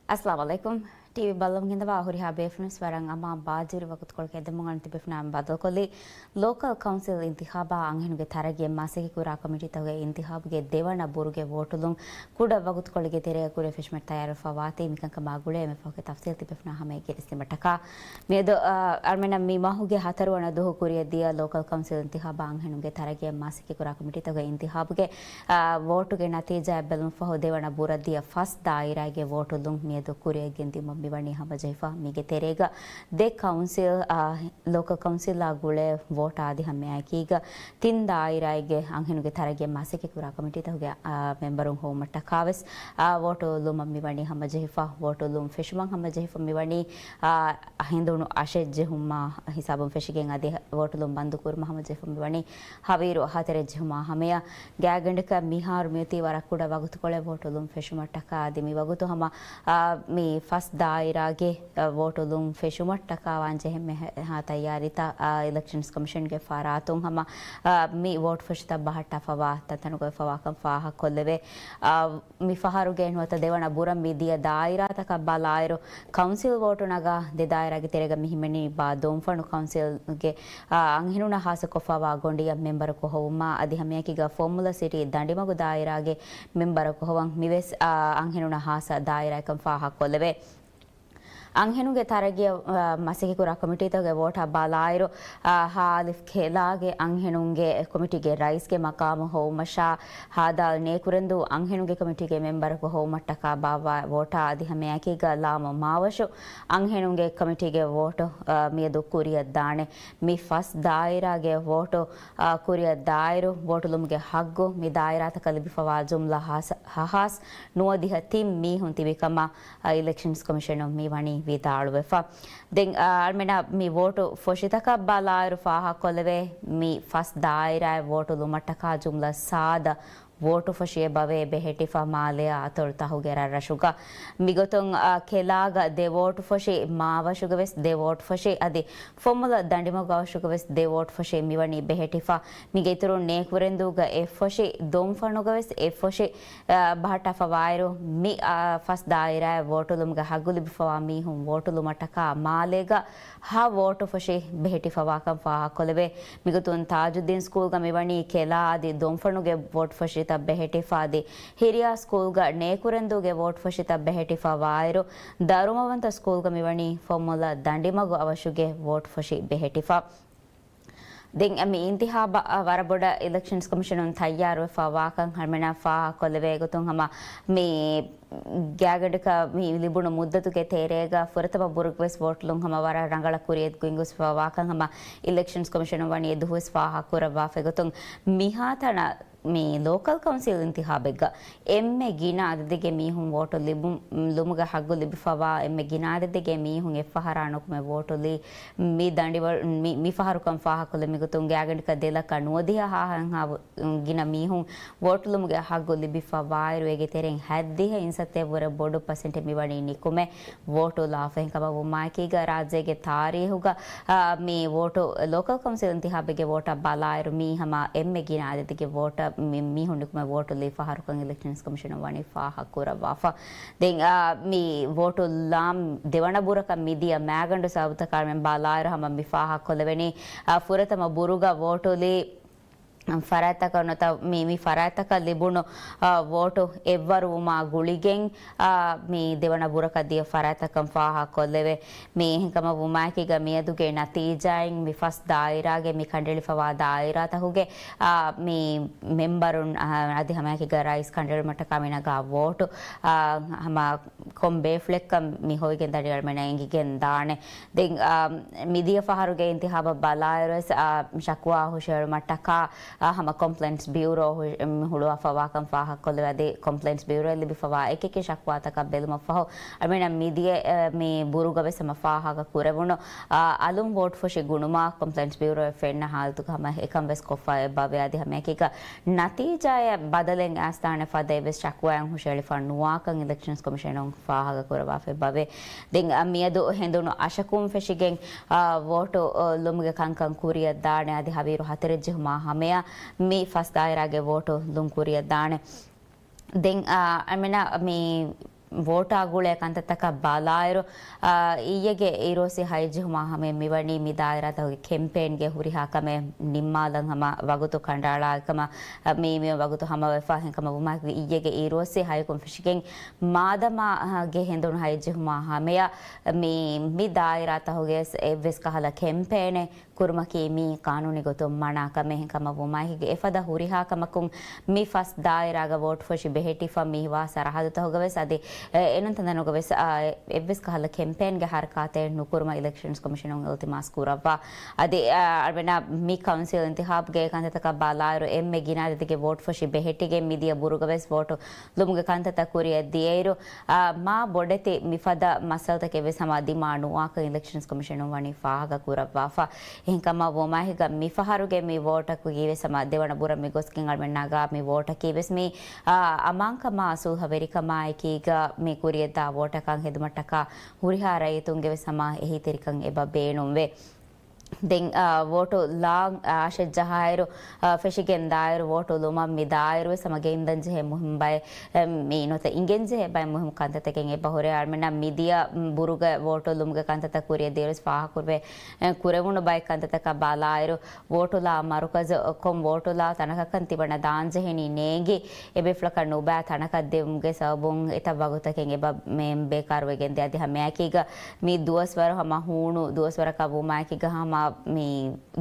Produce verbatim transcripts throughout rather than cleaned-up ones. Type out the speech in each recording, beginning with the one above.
އައްސަލާމު ޢަލައިކުމް. ޓީވީ ބައްލަވަން ގެންދަވާ ހުރިހާ ބޭފުޅުން ވަރަށް އަމާން. ބާއްޖަވެރި ވަގުތުކޮޅަކަށް އެދެމުން އަންނަ ތިބޭފުޅުންނާ ބައްދަލުކޮށްލީ، ލޯކަލް ކައުންސިލް އިންތިޚާބާ އަންހެނުންގެ ތަރައްގީއަށް މަސައްކަތްކުރާ ކޮމިޓީތަކުގެ އިންތިޚާބުގެ ދެވަނަ ބުރުގެ ވޯޓުލުން ކުޑަ ވަގުތުކޮޅެއްގެ ތެރެއަށް ކުރިއަށް ފެށުމަށް ތައްޔާރުވެފަ ވާތީ. މިކަންކަމާ ގުޅޭ މިފަހުގެ ތަފްސީލް ތިބޭފުޅުންނާ ހަމަޔަށް ގެނެސްދިނުމަށްޓަކާ. މިއަދު، އަ، އަޅުމެންނަށް މި މަހުގެ ހަތަރުވަނަ ދުވަހު ކުރިއަށް ދިޔަ ލޯކަލް ކައުންސިލް އިންތިޚާބާ އަންހެނުންގެ ތަރައްގީއަށް މަސައްކަތްކުރާ ކޮމިޓީތަކުގެ އިންތިޚާބުގެ، އާ، ވޯޓުގެ ނަތީޖާއަށް ބެލުމަށްފަހު ދެވަނަ ބުރަށް ދިޔަ ފަސް ދާއިރާގެ ވޯޓުލުން މިއަދު ކުރިއަށް ގެންދިއުމަށް މިވަނީ ހަމަޖެހިފަ. މީގެ ތެރޭގަ ދެ ކައުންސިލް، އާ، ލޯކަލް ކައުންސިލްއާ ގުޅޭ ވޯޓާ އަދި ހަމައެކީގަ ތިން ދާއިރާއެއްގެ އަންހެނުންގެ ތަރައްގީއަށް މަސައްކަތްކުރާ ކޮމިޓީތަކުގެ، އާ، މެމްބަރުން ހޮވުމަށްޓަކާވެސް، އާ، ވޯޓު ލުމަށް މިވަނީ ހަމަޖެހިފަ. ވޯޓު ލުން ފެށުމަށް ހަމަޖެހިފަ މިވަނީ، އާ، ހެނދުނު އަށެއް ޖެހުމާ ހިސާބުން ފެށިގެން އަދި ވޯޓުލުން ބަންދުކުރުމަށް ހަމަޖެހިފަ މިވަނީ ހަވީރު ހަތަރެއް ޖެހުމާ ހަމަޔަށް. ގާތްގަނޑަކަށް މިހާރު މިއޮތީ ވަރަށް ކުޑަ ވަގުތުކޮޅެއް ވޯޓުލުން ފެށުމަށްޓަކާ އަދި މިވަގުތު ހަމަ، އާ، މި ފަސް ދާއިރާގެ، އާ، ވޯޓުލުން ފެށުމަށްޓަކާ ވާންޖެހޭ ހާ ތައްޔާރީތައް، އާ، އިލެކްޝަންސް ކޮމިޝަންގެ ފަރާތުން ހަމަ، އާ، މި ވޯޓު ފޮށިތައް ބަހައްޓާފަވާ ތަންތަނުގައި ވެފަވާކަން ފާހަގަކޮށްލެވޭ. އާ، މި ފަހަރުގެ ނުވަތަ ދެވަނަ ބުރަށް މި ދިޔަ ދާއިރާތަކަށް ބަލާއިރު، ކައުންސިލް ވޯޓު ނަގާ ދެ ދާއިރާގެ ތެރޭގަ މި ހިމެނީ ބާ ދޮންފަނު ކައުންސިލްގެ، އާ، އަންހެނުންނަށް ހާއްސަކޮށްފަވާ ގޮނޑިއަށް މެމްބަރަކު ހޮވުމާ އަދި ހަމައެކީގަ ފޮއްމުލަ ސިޓީ ދަނޑިމަގު ދާއިރާގެ މެމްބަރަކު ހޮވަން މިވެސް، އާ، އަންހެނުންނަށް ހާއްސަ ދާއިރާއެއްކަން ފާހަގަކޮށްލެވޭ. އަންހެނުންގެ ތަރައްގީއަށް، އާ، މަސައްކަތްކުރާ ކޮމިޓީތަކުގެ ވޯޓާ ބަލާއިރު، އާ، ހއ. އަލިފް ކެލާގެ އަންހެނުންގެ ކޮމިޓީގެ ރައީސްގެ މަޤާމު ހޮވުމަށާ، ހ. ދ. ނޭކުރެންދޫ އަންހެނުންގެ ކޮމިޓީގެ މެމްބަރަކު ހޮވުމަށްޓަކާ ބާއްވާ ވޯޓާ އަދި ހަމައެކީގަ ލާމު މާވަށު އަންހެނުންގެ ކޮމިޓީގެ ވޯޓު، އާ، މިއަދު ކުރިއަށް ދާނެ. މި ފަސް ދާއިރާގެ ވޯޓު، އާ، ކުރިއަށް ދާއިރު ވޯޓުލުމުގެ ހައްގު މި ދާއިރާތަކަށް ލިބިފަވާ ޖުމްލަ ހާސް، ހ. ހާސް ނުވަދިހަ ތިން މީހުން ތިބި ކަމަށް އިލެކްޝަންސް ކޮމިޝަނުން މި ވަނީ ވިދާޅުވެފަ. ދެން، އަ، އަޅުމެންނަށް މި ވޯޓު ފޮށިތަކަށް ބަލާއިރު ފާހަގަކޮށްލެވޭ، މި ފަސް ދާއިރާއަށް ވޯޓު ލުމަށްޓަކާ ޖުމްލަ ސާދަ ވޯޓު ފޮށި އެބަވޭ ބެހެއްޓިފަ މާލެއާ އަތޮޅު ތަހުގެ ރަށްރަށުގަ. މިގޮތުން، އަ، ކެލާގަ ދެ ވޯޓު ފޮށި، މާވަށުގަ ވެސް ދެ ވޯޓު ފޮށި، އަދި ފޮއްމުލަ ދަނޑިމަގު އަވަށުގަ ވެސް ދެ ވޯޓު ފޮށި މިވަނީ ބެހެއްޓިފަ. މީގެ އިތުރުން ނޭކުރެންދޫގަ އެއް ފޮށި، ދޮންފަނުގަ ވެސް އެއް ފޮށި، އަ، ބަހައްޓާފަ ވާއިރު، މި، އަ، ފަސް ދާއިރާއަށް ވޯޓުލުމުގެ ހައްގު ލިބިފަވާ މީހުން ވޯޓުލުމަށްޓަކާ މާލޭގަ ހަ ވޯޓު ފޮށި ބެހެއްޓިފަވާކަން ފާހަގަކޮށްލެވޭ. މިގޮތުން ތާޖުއްދީން ސްކޫލްގަ މިވަނީ ކެލާ އަދި ދޮންފަނުގެ ވޯޓު ފޮށިތައް ބެހެއްޓިފަ އަދި ހިރިޔާ ސްކޫލްގަ ނޭކުރެންދޫގެ ވޯޓު ފޮށިތައް ބެހެއްޓިފަ ވާއިރު، ދަރުމަވަންތަ ސްކޫލްގަ މިވަނީ ފޮއްމުލަ ދަނޑިމަގު އަވަށުގެ ވޯޓު ފޮށި ބެހެއްޓިފަ. ދެން މި އިންތިޚާބަށް ވަރަށް ބޮޑަށް އިލެކްޝަންސް ކޮމިޝަނުން ތައްޔާރުވެފަ ވާކަން އަޅުމެންނަށް ފާހަގަކޮށްލެވޭ ގޮތުން ހަމަ މި ގާތްގަނޑަކަށް މި ލިބުނު މުއްދަތުގެ ތެރޭގަ ފުރަތަމަ ބުރުގަވެސް ވޯޓުލުން ހަމަ ވަރަށް ރަނގަޅަށް ކުރިއަށް ގޮތްގޮސްފަ ވާކަން ހަމަ އިލެކްޝަންސް ކޮމިޝަނުން ވަނީ އެދުވަހުވެސް ފާހަގަކުރައްވާފައި ގޮތުން މިހާތަނަށް މި ލޯކަލް ކައުންސިލް އިންތިޚާބެއްގަ އެންމެ ގިނަ އަދަދެއްގެ މީހުން ވޯޓު ލިބު-، ލުމުގެ ހައްގު ލިބިފަވާ އެންމެ ގިނަ އަދަދެއްގެ މީހުން އެއްފަހަރާ ނުކުމެ ވޯޓު ލީ މި ދަނޑިވަ-، މި، މި ފަހަރުކަން ފާހަގަކޮށްލެ މިގޮތުން ގާތްގަނޑަކަށް ދެ ލައްކަ ނުވަދިހަ ހާހަށް ހާ ގިނަ މީހުން ވޯޓުލުމުގެ ހައްގު ލިބިފަ ވާއިރު، އޭގެ ތެރެއިން ހަތްދިހަ އިންސައްތައަށްވުރެ ބޮޑު ޕަސެންޓެއް މިވަނީ ނިކުމެ ވޯޓު ލާފަ. އެހެންކަމަށް ވުމާއެކީގަ ރާއްޖޭގެ ތާރީހުގަ، އާ، މި ވޯޓު، ލޯކަލް ކައުންސިލް އިންތިޚާބެއްގެ ވޯޓަށް ބަލާއިރު، މީ ހަމަ އެންމެ ގިނަ އަދަދެއްގެ ވޯޓަށް މި، މީހުން ނިކުމެ ވޯޓު ލީ ފަހަރުކަން އިލެކްޝަންސް ކޮމިޝަނުން ވަނީ ފާހަގަކުރައްވާފަ. ދެން، އާ، މި ވޯޓު ލާން ދެވަނަ ބުރަކަށް މިދިޔަ މައިގަނޑު ސަބަބުތަކާ އަޅުމެން ބަލާއިރު ހަމަ މި ފާހަގަކޮށްލެވެނީ، އާ، ފުރަތަމަ ބުރުގަ ވޯޓުލީ ފަރާތްތަކަށް ނުވަތަ މި، މި ފަރާތްތަކަށް ލިބުނު، އާ، ވޯޓު އެއްވަރުވުމާ ގުޅިގެން، އާ، މި ދެވަނަ ބުރަކަށް ދިޔަ ފަރާތްތަކަށް ފާހަގަކޮށްލެވޭ. މި އެހެންކަމަށް ވުމާއެކީގަ މިއަދުގެ ނަތީޖާއިން މި ފަސް ދާއިރާގެ މި ކަނޑައެޅިފަވާ ދާއިރާތަކުގެ، އާ، މި މެމްބަރުން، އާ، އަދި ހަމައެކީގަ ރައީސް ކަނޑައެޅުމަށްޓަކާ މި ނަގާ ވޯޓު، އާ، ހަމަ ކޮން ބޭފުޅެއްކަން މި ހޮވިގެން ދަނޑި އަޅުމެންނަށް އެނގިގެން ދާނެ. ދެން، އާ، މިދިޔަ ފަހަރުގެ އިންތިޚާބަށް ބަލާއިރުވެސް، އާ، ޝަކުވާ ހުށައެޅުމަށްޓަކާ، އާ، ހަމަ ކޮމްޕްލެއިންޓްސް ބިއުރޯ ހު-، މި ހުޅުވާފަ ވާކަން ފާހަގަކޮށްލެވޭ. އަދި ކޮމްޕްލެއިންޓްސް ބިއުރޯއަށް ލިބިފަވާ އެކިއެކި ޝަކުވާތަކަށް ބެލުމަށްފަހު، އަޅުމެންނަށް މިދިޔަ، އާ، މި ބުރުގަ ވެސް ހަމަ ފާހަގަ ކުރެވުނު، އާ، އަލުން ވޯޓް ފޮށި ގުނުމާ ކޮމްޕްލެއިންޓްސް ބިއުރޯއަށް ފެންނަ ހާލަތުގަ ހަމަ އެކަން ވެސް ކޮށްފަ އެބަވޭ. އަދި ހަމައެކީގަ ނަތީޖާއަށް ބަދަލެއް އައިސްދާނެ ފަދައިން ވެސް ޝަކުވާއެއް ހުށައެޅިފަ ނުވާކަން އިލެކްޝަންސް ކޮމިޝަނުން ފާހަގަކުރައްވާފައި އެބަވޭ. ދެން، އަ، މިއަދު ހެނދުނު އަށަކުން ފެށިގެން، އަ، ވޯޓު، އަ، ލުމުގެ ކަންކަން ކުރިއަށް ދާނެ. އަދި ހަވީރު ހަތަރެއް ޖެހުމާ ހަމަޔަށް މި ފަސް ދާއިރާގެ ވޯޓު ލުން ކުރިއަށް ދާނެ. ދެން، އަ، އަމިނަ މި ވޯޓާ ގުޅޭ ކަންތައްތަކަށް ބަލާއިރު، އާ، އިއްޔެގެ އިރުއޮއްސި ހައެއް ޖެހުމާ ހަމަޔަށް މިވަނީ މި ދާއިރާތަކުގެ ކެމްޕޭންގެ ހުރިހާ ކަމެއް ނިންމާލަން ހަމަ ވަގުތު ކަނޑައަޅާ ކަމަށް، އާ، މި، މި ވަގުތު ހަމަވެފަ. އެހެންކަމަށް ވުމާއެކު އިއްޔެގެ އިރުއޮއްސި ހައެއްކުން ފެށިގެން މާދަމާގެ ހެނދުނު ހައެއް ޖެހުމާ ހަމަޔަށް މި، މި ދާއިރާތަކުގެ އެއްވެސް ކަހަލަ ކެމްޕޭނެއް ކުރުމަކީ މީ ޤާނޫނީ ގޮތުން މަނާ ކަމެއް. އެހެންކަމަށް ވުމާއެކީގަ އެފަދަ ހުރިހާ ކަމަކުން މި ފަސް ދާއިރާގަ ވޯޓް ފޮށި ބެހެއްޓިފަ މި ހިވާ ސަރަހައްދުތަކުގަވެސް އަދި، އެ، އެނޫން ތަންތަނުގަވެސް، އާ، އެއްވެސް ކަހަލަ ކެމްޕޭންގެ ހަރަކާތެއް ނުކުރުމަށް އިލެކްޝަންސް ކޮމިޝަނުން އިލްތިމާސް ކުރައްވާ. އަދި، އާ، އަޅުމެންނަށް މި ކައުންސިލް އިންތިޚާބްގެ ކަންތައްތަކަށް ބަލާއިރު އެންމެ ގިނަ އަދަދެއްގެ ވޯޓް ފޮށި ބެހެއްޓިގެން މިދިޔަ ބުރުގަވެސް ވޯޓު ލުމުގެ ކަންތައްތައް ކުރިއަށް ދިޔައިރު، އާ، މާ ބޮޑެތި މިފަދަ މައްސަލަތަކެއް ވެސް ހަމަ ދިމާ ނުވާކަން އިލެކްޝަންސް ކޮމިޝަނުން ވަނީ ފާހަގަ ކުރައްވާފަ. އެހެންކަމަށް ވުމާހިގަ މިފަހަރުގެ މި ވޯޓަކީ ވެސް ހަމަ ދެވަނަ ބުރަށް މި ގޮސްގެން އަޅުމެންނާގާ މި ވޯޓަކީ ވެސް މި، އާ، އަމާންކަމާ ސުލްހަވެރިކަމާއެކީގަ މި ކުރިއަށްދާ ވޯޓަކަށް ހެދުމަށްޓަކާ ހުރިހާ ރައްޔިތުންގެ ވެސް ހަމަ އެހީތެރިކަން އެބަ ބޭނުންވޭ. ދެން، އާ، ވޯޓު ލާން އާށެއް ޖަހާއިރު، އާ، ފެށިގެން ދާއިރު، ވޯޓު ލުމަށް މި ދާއިރު ވެސް ހަމަ ގެއިންދަން ޖެހޭ މުހިން ބައެއް، އެ، މި ނުވަތަ އިނގެން ޖެހޭ ބައެއް މުހިން ކަންތައްތަކެއް އެބަ ހުރޭ. އަޅުމެންނަށް މިދިޔަ، މް، ބުރުގަ ވޯޓު ލުމުގެ ކަންތައްތައް ކުރިއަށް ދިޔައިރު ވެސް ފާހަގަކުރެވޭ، އެ، ކުރެވުނު ބައެއް ކަންތައްތަކަށް ބަލާއިރު، ވޯޓުލާ މަރުކަޒު ކޮން ވޯޓުލާ ތަނަކަކަށް ތިބަނަ ދާންޖެހެނީ ނޭނގި، އެބޭފުޅަކަށް ނުބައި ތަނަކަށް ދެވުމުގެ ސަބަބުން އެތައް ވަގުތަކެއް އެބަ މެ ބޭކާރުވެގެން ދިޔަ. އަދި ހަމައެކީގަ މި ދުވަސްވަރު ހަމަ ހޫނު ދުވަސްވަރަކަށް ވުމާއެކީގަ ހަމަ މި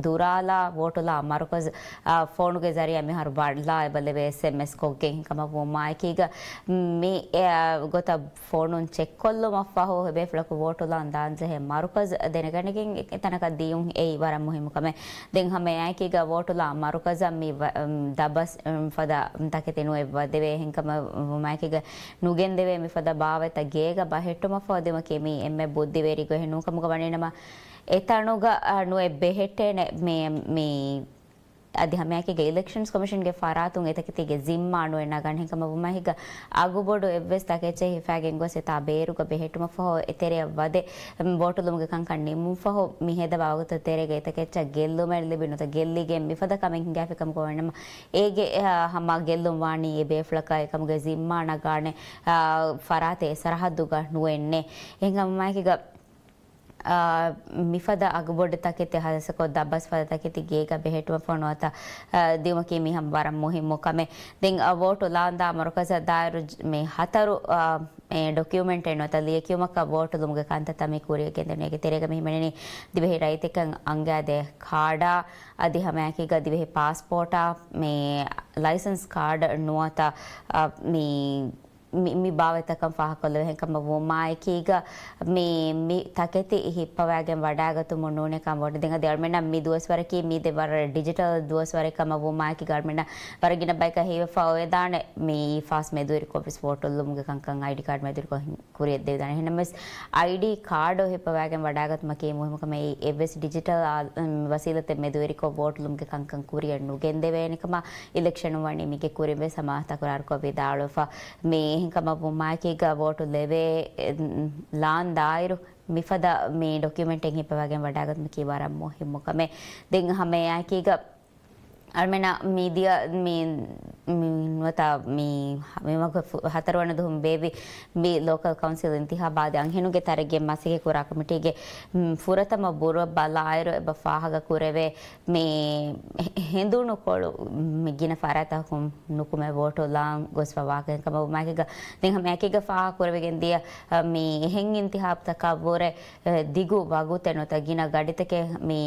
ދުރާލާ ވޯޓުލާ މަރުކަޒު، އާ، ފޯނުގެ ޒަރީއާ މިހާރު ބައްލާ އެބަ ލެވޭ އެސްއެމްއެސް ކޮށްގެން ކަމަށް ވުމާއެކީގަ މި، އެ، ގޮތަށް ފޯނުން ޗެކްކޮށްލުމަށްފަހު އެބޭފުޅަކު ވޯޓުލާން ދާންޖެހޭ މަރުކަޒު ދެނެގަނެގެން އެ ތަނަކަށް ދިޔުން އެއީ ވަރަށް މުހިއްމު ކަމެއް. ދެން ހަމައެއާއެކީގަ ވޯޓުލާ މަރުކަޒަށް މި ވަ-، އުން، ދަބަސް، އުން، ފަދަ، އުން، ތަކެތި ނުއެއް ވަދެވޭ. އެހެންކަމަށް ވުމާއެކީގަ ނުގެންދެވޭ މިފަދަ ބާވަތްތައް ގޭގަ ބަހެއްޓުމަށްފަހު ދިމަކީ މީ އެންމެ ބުއްދިވެރި ގޮތެއް ނޫންކަމުގަ ވަނީނަމަ، އެތަނުގަ، އަ، ނުއެއް ބެހެއްޓޭނެ މި، މި އަދި ހަމައެކީގަ އިލެކްޝަންސް ކޮމިޝަންގެ ފަރާތުން އެތަކެތީގެ ޒިންމާ ނުއެއް ނަގަން. އެހެންކަމަށް ވުމާއެކީގަ އަގުބޮޑު އެއްވެސް ތަކެއްޗެއް ހިފައިގެން ގޮސް އެތާ ބޭރުގަ ބެހެއްޓުމަށްފަހު އެތެރެއަށް ވަދެ، މި ވޯޓުލުމުގެ ކަންކަން ނިމުމުންފަހު މި ހެދި ވަގުތު ތެރޭގަ އެތަކެއްޗަށް ގެއްލުމެއް ލިބި ނުވަތަ ގެއްލިގެން މިފަދަ ކަމެއް ހިނގާފި ކަމަކު ވަނީނަމަ، އޭގެ، އަ، ހަމަ ގެއްލުން ވާނީ އެ ބޭފުޅަކަށް އެކަމުގެ ޒިންމާ ނަގާނެ، އަ، ފަރާތެއް ސަރަހައްދުގަ ނުވެންނޭ. އެހެންކަމުމާއެކީގަ، އާ، މިފަދަ އަގުބޮޑު ތަކެތި ހާއްސަކޮށް ދަބަސް ފަދަ ތަކެތި ގޭގަ ބެހެއްޓުމަށްފަހު ނުވަތަ، އާ، ދިއުމަކީ މި ހަމަ ވަރަށް މުހިއްމު ކަމެއް. ދެން، އާ، ވޯޓު ލާންދާ މަރުކަޒަށް ދާއިރު ޖ-، މި ހަތަރު، އާ، އެ، ޑޮކިއުމެންޓެއް ނުވަތަ ލިޔެކިޔުމަކަށް ވޯޓު ލުމުގެ ކަންތައްތައް މި ކުރިއަށް ގެންދެވުނީ. އޭގެ ތެރޭގަ މި ހިމެނެނީ ދިވެހި ރައްޔިތެކަށް އަންގާދޭ ކާޑާ، އަދި ހަމައެކީގަ ދިވެހި ޕާސްޕޯޓާ، މި ލައިސަންސް ކާޑް ނުވަތަ، އާ، މި މި، މި ބާވަތްތަކަން ފާހަގަކޮށްލެވޭ. އެހެންކަމަށް ވުމާއެކީގަ، މި، މި ތަކެތި ހިއްޕަވައިގެން ވަޑާގަތުމުން ނޫނޭ ކަން ވޯޓު ދެން އަދި އަޅުމެންނަށް މި ދުވަސްވަރަކީ މީ ދެ ވަރަށް ޑިޖިޓަލް ދުވަސްވަރެއް ކަމަށް ވުމާއެކީގަ އަޅުމެންނަށް ވަރަށް ގިނަ ބަޔަކަށް ހީވެފަ އޮވެދާނެ މި ފާސް މެދުވެރިކޮށްވެސް ވޯޓު ލުމުގެ ކަންކަން އައިޑީ ކާޑް މެދުވެރިކޮށް ކުރިއަށް ދެވިދާނެ. އެހެންނަމަވެސް އައިޑީ ކާޑު ހިއްޕަވައިގެން ވަޑާގަތުމަކީ މުހިއްމު ކަމެއް. އެއްވެސް ޑިޖިޓަލް އާ، އުން، ވަސީލަތެއް މެދުވެރިކޮށް ވޯޓު ލުމުގެ ކަންކަން ކުރިއަށް ނުގެންދެވޭނެ ކަމަށް އިލެކްޝަނުން ވަނީ މީގެ ކުރިން ވެސް ހަމަ ތަކުރާރުކޮށް ވިދާޅުވެފަ. މި އެހެންކަމަށް ވުމާއެކީގަ ވޯޓު ލެވޭ، އެ، ލާން ދާއިރު މިފަދަ މި ޑޮކިއުމެންޓެއް ހިއްޕަވައިގެން ވަޑާގަތުމަކީ ވަރަށް މުހިއްމު ކަމެއް. ދެން ހަމައެއާއެކީގަ އަޅުމެންނަށް މިދިޔަ މި، މި ނުވަތަ މި، މި މަގު ފު-، ހަތަރުވަނަ ދުވަހުން ބޭއްވި މި ލޯކަލް ކައުންސިލް އިންތިހާބާ އަދި އަންހެނުންގެ ތަރައްގީ މަސައްކަތް ކުރާ ކޮމިޓީގެ، މް، ފުރަތަމަ ބުރަށް ބަލާއިރު އެބަ ފާހަގަ ކުރެވޭ މި ހެ-، ހެނދުނުކޮޅު މި ގިނަ ފަރާތްތަކުން ނުކުމެ ވޯޓު ލާން ގޮސްފަ ވާކަން ކަމަށް ވުމާއެކީގަ، ދެން ހަމައެކީގަ ފާހަގަ ކުރެވިގެން ދިޔަ، އަ، މި އެހެން އިންތިހާބުތަކަށްވުރެ، އަ، ދިގު ވަގުތެއް ނުވަތަ ގިނަ ގަޑިތަކެއް މި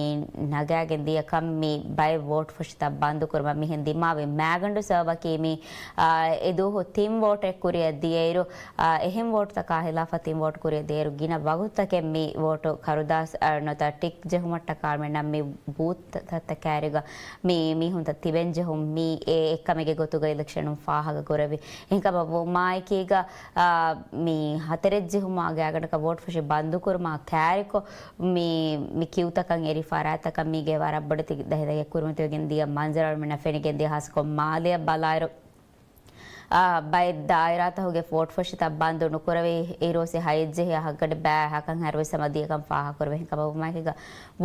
ނަގާގެން ދިޔަ ކަން މި ބައެއް ވޯޓް ފޮށިތައް ބަންދުކުރުމަށް މިހެން ދިމާވި މާގަނޑު ސަބަބަކީ މި، އާ، އެދުވަހު ތިން ވޯޓެއް ކުރިއަށް ދިޔައިރު، އާ، އެހެން ވޯޓުތަކާ ހިލާފަށް ތިން ވޯޓް ކުރިއަށް ދިޔައިރު ގިނަ ވަގުތުތަކެއް މި ވޯޓު ކަރުދާސް، އާ، ނުވަތަ ޓިކް ޖެހުމަށްޓަކާ އަޅުމެންނަށް މި ބޫތުތައްތަކާއިރުގަ މި މީހުންތައް ތިބެން ޖެހުން މީ އެ އެއްކަމެއްގެ ގޮތުގަ އިލެކްޝަނުން ފާހަގަ ކުރެވި. އެހެންކަމަށް ވުމާއެކީގަ، އާ، މި ހަތަރެއް ޖެހުމާ ގާތްގަނޑަކަށް ވޯޓް ފޮށި ބަންދުކުރުމާ ކާރިކޮށް، މި، މި ކިއުތަކަށް އެރި ފަރާތްތަކަށް މީގެ ވަރަށް ބޮޑެތި ދަހި ދަހި ކުރިމަތިވެގެން ދިޔަ މަންޒަރު އަޅުމެންނަށް ފެނިގެން ދިޔަ ހާއްސަކޮށް މާލެއަށް ބަލާއިރު، އާ، ބައެއް ދާއިރާތަކުގެ ވޯޓް ފޮށިތައް ބަންދު ނުކުރެވި، އިރުއޮއްސި ހައެއްޖެހި އަހަށްގަޑި ބައި އަހަކަށް ހަރުވި ސަމަ ދިޔަކަން ފާހަގަކުރެވޭ. އެހެންކަމަށްވުމާއެކީގަ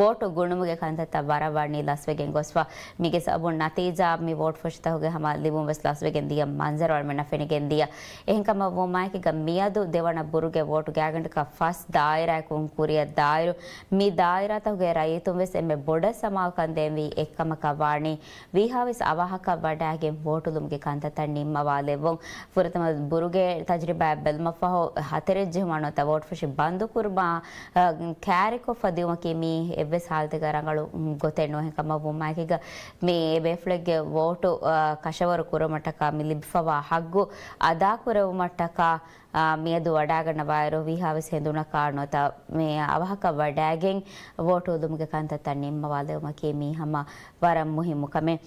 ވޯޓު ގުނުމުގެ ކަންތައްތައް ވަރަށް ވަނީ ލަސްވެގެން ގޮސްފަ. މީގެ ސަބަބުން ނަތީޖާ މި ވޯޓް ފޮށިތަކުގެ ހަމަ ލިބުން ވެސް ލަސްވެގެން ދިޔަ މަންޒަރު އަޅުމެންނަށް ފެނިގެން ދިޔަ. އެހެންކަމަށްވުމާއެކީގަ މިއަދު ދެވަނަ ބުރުގެ ވޯޓު ގާގަނޑަކަށް ފަސް ދާއިރާއަކުން ކުރިއަށް ދާއިރު، މި ދާއިރާތަކުގެ ރައްޔިތުން ވެސް އެންމެ ބޮޑަށް ސަމާލުކަން ދޭންވީ އެއްކަމަކަށް ވާނީ، ވީހާވެސް އަވަހަކަށް ވަޑައިގެން ވޯޓުލުމުގެ ކަންތައްތައް ނިންމަވާލެއްވުން. ފުރަތަމަ ބުރުގެ ތަޖުރިބާއަށް ބެލުމަށްފަހު، ހަތަރެއް ޖެހުމާ ނުވަތަ ވޯޓް ފޮށި ބަންދުކުރުމާ، އަ، ކާރިކޮށްފަ ދިއުމަކީ މީ އެއްވެސް ހާލަތެއްގަ ރަނގަޅު، މް، ގޮތެއް ނޫން. އެހެންކަމަށް ވުމާއެކީގަ މި އެބޭފުޅެއްގެ ވޯޓު، އަ، ކަށަވަރު ކުރުމަށްޓަކާ މި ލިބިފަވާ ހައްގު އަދާކުރެވުމަށްޓަކާ، އާ، މިއަދު ވަޑައިގަންނަވާއިރު ވީހާވެސް ހެނދުނަކާ ނުވަތަ މި އަވަހަކަށް ވަޑައިގެން ވޯޓު ލުމުގެ ކަންތައްތައް ނިންމަވާލެވުމަކީ މީ ހަމަ ވަރަށް މުހިއްމު ކަމެއް.